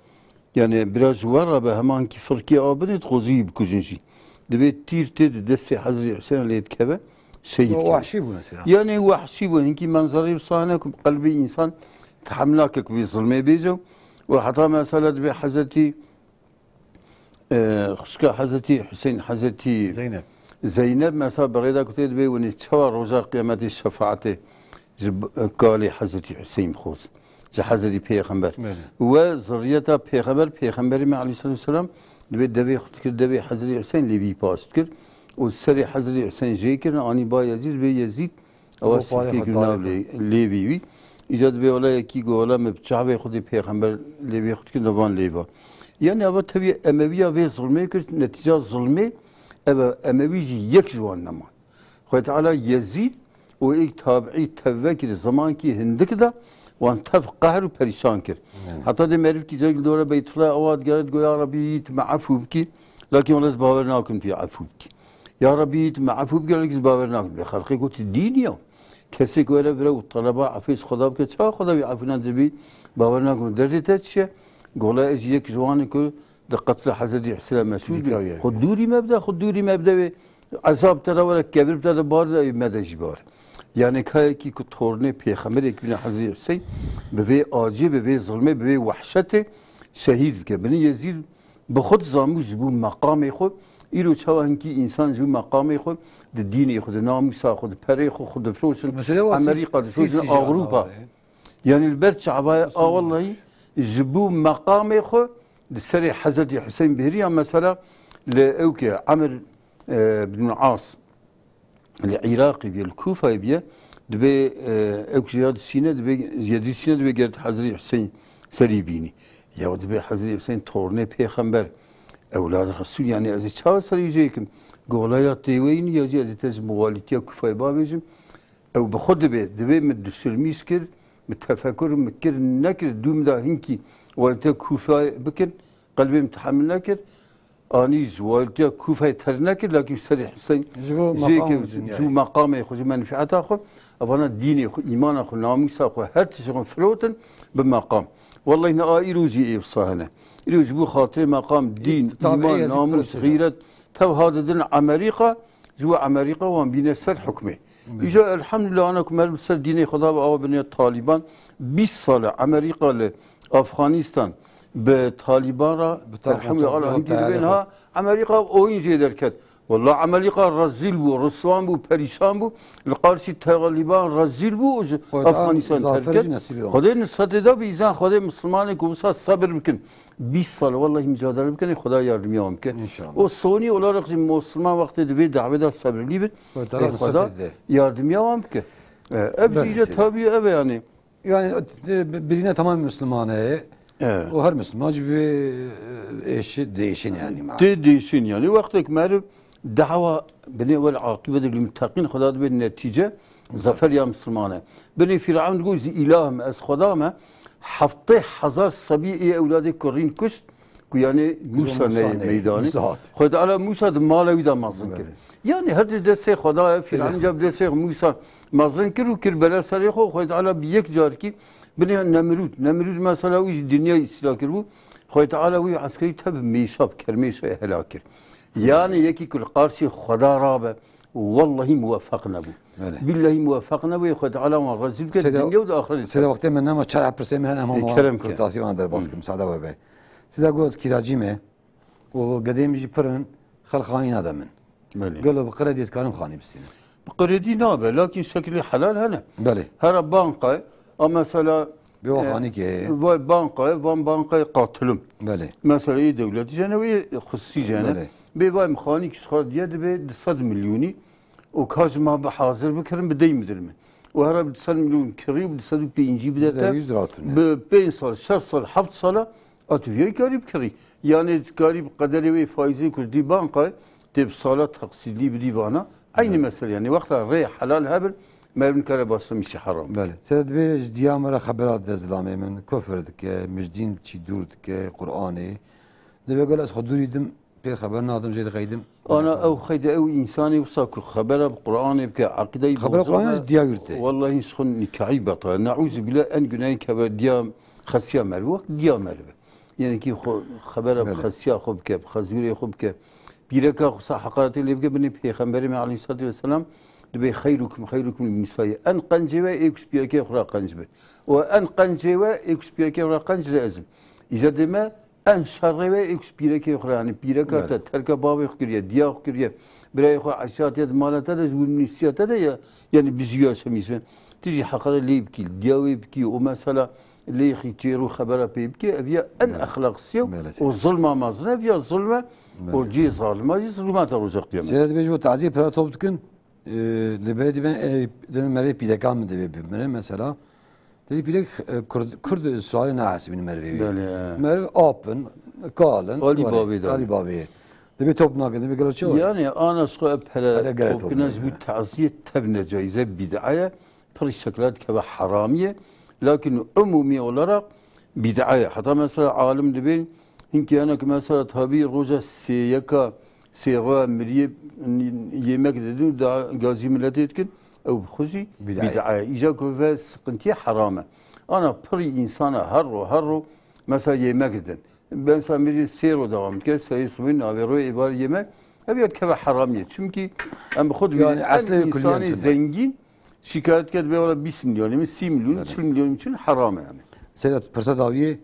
Yani bira ji we re be, hemankî firkê a binê dixwazî wî bikujin jî. Dibê tîr tê di destê Hezretî Hüseyin lê dikeve, şehîd keve. Wahşî bû mesela. Yani wahşî bû. Hinkî menzerê bi sahne ku qelbê însan tehemil nake ku vê zilmê bêje. Û heta mesela dibê Hezretî, e, xwişka Hezretî Hüseyin, Hezretî Zeynep. Zeynep mesela bi rêda ku tê dibê winê çawa roja qiyametê şefaetê ji b-, kalê Hezretî Hüseyin bixwazin. Ji Hezretî Pêxember. Belê. We zirriyeta Pêxember, Pêxemberê me aleyhisselatu vesselam, dibê devê xwe dikir, devê Hezretî Hüseyin lê vî paş dikir. Û serê Hezretî Hüseyin jê kirin, anî ba Yezîd, dibê Yezîd, ewa sîkê kir nav lê, lêvî wî. Îca dibê wela yekî got, wela me bi çavê xwe dê Pêxember lêvê xwe dikir, nevan lêva. Yani eva tevî Emeviya vê zilmê kir, netîca zilmê, eva Emevî jî yek ji wan nema. Xwedê Teala Yezîd û êk tabiî tevvekî di zemankî hindik de wan tev qehr û perîşan kir. Yani. Heta dê merivkî cek li dora Beytullah ewa digere digo, "Ya Rebî, tu me efû bikî, lakin wele ez bawer nakim tu yê efû bikî. Ya Rebî, tu me efû bikî, lakin ez bawer nakim." Lê xelqê got, "Tu dîn ya. Kesê ku were vire û teleba efê ji Xweda bike, çawa Xweda wî efû nade, dibî bawer nakim. Derdê te çi ye?" Gola ez yek ji wan im ku Di qetla Hezretî Hüseyin mesûl bike. Xwe dûrî me bide, xwe dûrî me bide wê ezab te re were, kevir te re bar de, me de jî bar. Yani kayekî ku tornê pêxemberê bîne Hezretî Hüseyin, bi vê acê, bi vê zilmê, bi vê wehşetê şehîd bike. Binî Yezîd bi xwe dizanbû ji bo meqamê xwe, îro çawa hinkî însan ji bo meqamê xwe, di dînê xwe, di namûsa xwe, di perê xwe, xwe difiroşin, Amerîka difiroşin, Ewropa. Yani li ber çavayê a wellahî ji bo meqamê xwe di serê Hezretî Hüseyin bihêriya mesela li ewke Emir, e, bin As li Iraqê bîye, li Kûfayê bîye, dibê, e, ewk jê ya disîne, dibê Yezîd sîne, dibê geret Hezretî Hüseyin serî bînî. Ya dibê Hezretî Hüseyin tornê pêxember, ewlad Resûl, yani ez ê çawa serî jê kim? Gola ya tê weyî ya jî ez ê te ji muwalîtiya Kûfayê bavêjim. Ew bi xwe dibê, dibê min duşilmîş kir, min tefekur min kir, nekir, dû min da hinkî wan te kûfa bikin, qelbê min tehemil nekir. Anî ji walîtiya Kûfeyê ters nekir, lakin serê Hiseyn Ji bo jê maqam ke û ji dinyayê. Ji bo meqamê xwe, ji menfîeta xwe, evana dînê xwe, îmana xwe, namûsa xwe, her tiştê xwe firotin bi meqam. Wellahî ne a îro jî ê wisa hene. Îro ji bo xatirê meqam, dîn, Î, tabiî îman, ez namûs, pirsî xîret, tev ha didin Emerîka, ji bo Emerîka wan bîne ser hukmê. Îja elhamdulillah ana ku meriv li ser dînê Xweda bi awa biniya Talîban. Bîst sal e Emerîka li Afxanîstan bi Talîban re, Bi Talîban, elhamdulillah, Talîban, hingî dibên Talîban. Ha Emerîka oyun jê derket. Wallah Emerîka rezîl bû, riswan bû, perîşan bû. Li qarsî Talîban rezîl bû û ji Xwedê Afxanîstan zafer terk jî ket. Nesîbê wan. Xwedê nisretê da bi îzan Xwedê Mislimanê ku wisa sebir bikin. Bîst sal wellahî mücadele bikin, Xweda yardimiya wan bike. İnşallah. O sonî olarak jî Misliman wextê di vê dawê de sebrlî bin. Xwedê Teala Ê Xweda nisretê de. Yardimiya wan bike. E, ev Belê jî seyda. Tabii ev e yani. Yani, e, birine tamam Müslüman e. Evet. O her Müslüman jî bir, e, eşi değişin yani. Ma. Tê değişin yani. Wextek meriv dawa binê wel aqibet lil muttaqin, Xweda dibe netice, zafer ya Müslüman e. Binê Firavun digot, "Ji îlah me, ez Xweda me." Heftê hezar sebî ê ewladê kurîn kuşt, ku yani Musa Musa ne neyê, meydanê. Musa hat. Xwedê Teala Musa di mala wî de mezin kir. Belê. Yani her di destê Xweda ye, Seyda. Firavun ca bi destê Musa mezin kir û kir bela serê xwe. Xwedê Teala bi yek carkî binê Nemrûd. Nemrûd mesela wî ji dinya îstîla kiribû. Xwedê Teala wî eskerî tev mêşa bi kermêşayê helak kir. Yani yekî ku li qarsî Xweda rabe, wellahî muwefeq nebû. Belê. Billahî muwefeq nebû, Xwedê Teala wan rezîl kir, Seyda, dinya û di axirê de. Seyda, wextê me nema çar pirsê me hene, hema E, ma kerem ke. Kurtasî wan derbas Hı. kim, müsaade we be. Seyda, goz kiracî me. û gedê min jî pir in, xelq xanî nade min. Belê. Gelo bi qredî ez karim xanî bistînim? Bi qredî nabe, lakin şekilê helal hene. Belê. Here banka, a mesela, Bi wan e, xanî ke. Vay banka, van bankayê qatilim. Belê. Mesela ê dewletî jene wê xusî jene. Belê. Bê vay min xanî ki ji xwe diye dibe du sed milyonî. û ka ji ma bi hazir bikirin, bi dey midir min. Û here bi du sed milyon kirî û bi du sed û pêncî bide te, Yüz ratune. Bi pênc sal, şeş sal, heft sala, a tu viyayî karî bikirî. Yani karî bi qederê wê faîzê ku dî bankayê, tê bi sala taksîdlî bidî vana. Eynî Evet. Mesele yani. Wexta rê helal hebin, meriv nikare başlamişî heram. Belê. Seyda dibê ji diya me re xebera dide zilamê min. Kufir dike, min ji dîn çî dûr dike, Qur'anê. Dibê gel ez xwe dûrî dim, Pêr xeber nadim, jê diqeydim. Ana ew xeyde ew însanê wisa ku xebera bi Qur'anê bike, eqîdeyî Xebera bozok Qur'anê be, ji diya wî tê. Wellahî ji xwe nikahî betal. Neûzubîllah, en gunehê keve diya xesiya meriv, wek diya meriv. Yani ki xwe xebera bi Belê. Xesiya xwe bike, bi xezûrê xwe bike. Pîreka xwe sa heqaretê lê bike, binê Pêxemberê me aleyhissalatu vesselam dibê xeyrukum xeyrukum li nisayî. En qencê we ê ku ji pîrekê xwe re qenc be. Û en qencê we ê ku ji pîrekê xwe re qenc re ezim. Îca dê me En şerê we ê ku ji pîrekê xwe re, yanî pîreka Belê. Te terka bavê xwe kiriye, diya xwe kiriye, birayê xwe eşya hatiye di mala te de, ji wî nîsiya te de ye, yanî bijî yaşamîş be. Tu jî heqere lê bikî, diya wê bikî, û mesela lê xî çêr û xebera pê bikî, ev ya en Belê. Exlaqsî ye Belê, û seyda. Zulma mezin e, ev ya zulm e Belê. Û cihê zalima jî zulma te roja qiyamê. Seyda dibê ji bo taziyê pira top dikin, e, li berê dibên, e, dibên merê pîrekan min divê bimire, mesela. Tedî pîrek, e, Kurd, Kurd sualê nahesibîn merivê wî. Belê, e. Meriv ap in, kal in, Alî were, bavê de. Alî bavê. Dibê top nakin, dibê gelo çi were? Yani, ana xwe pere Pere gere top top kine ji nake. Bu taziyê tev necaize bid'a ye, pir şekla dikeve heramî ye. Lakin umumî olarak bid'a ye. Heta mesela alim dibê, hinkî hene ki mesela tabî roja sêyeka, sê roya miriyê yemek dedin û da gazî miletê dikin, ew bi xwe jî Bid'a ye. Bid'a ye. Îca ku ve sıkıntıya heram e. Ana pirî insana her ro, her ro mesela yemek didin. Ben mesela miriyê sê ro devam dike, seyê sibîn, navê ro êvar yemek, ev ya dikeve heramiyê. Çünkü em bi xwe Yani dibînin, eslê en kulliyen insanê tune. Zengîn şikayet ket, bê wala bîst milyon, sî milyon, Belê. Çil milyon için heram e yani. Seyda, pirsa dawiyê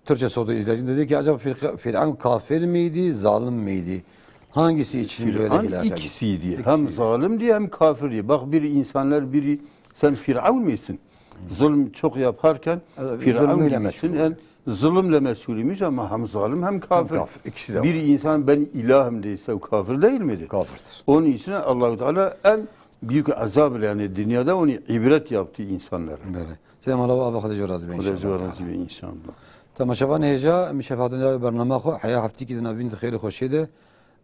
Türkçe sordu izleyicim. Dedi ki acaba Fir-, Firavun kafir miydi, zalim miydi? Hangisi için böyle Firavun helak edildi? İkisiydi. İkisi. Hem zalimdi hem kafirdi. Bak bir insanlar biri sen Firavun mıyısın? Zulüm çok yaparken Evet, Firavun zulmüyle gibisin. Meşgul. En zulümle meşgulmüş ama hem zalim hem kafir. Hem kafir. İkisi de Bir var. İnsan ben ilahım değilse o kafir değil midir? Kafirdir. Onun için Allahu Teala en büyük azab yani dünyada onu ibret yaptı insanlara. Böyle. Seyda mala ava Xwedê ji we razî be înşallah. Xwedê ji we razî be înşallah. Temaşevanê hêja, em şefatin ya bernama xwe, heya heftîkî di navîn di xêr û xweşiyê de,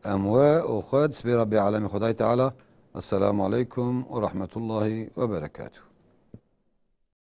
em we û xwe di sibê Rabbê Alemê Xwedayê Teala. Esselamu aleykum ve rahmetullahi ve berekatuhu.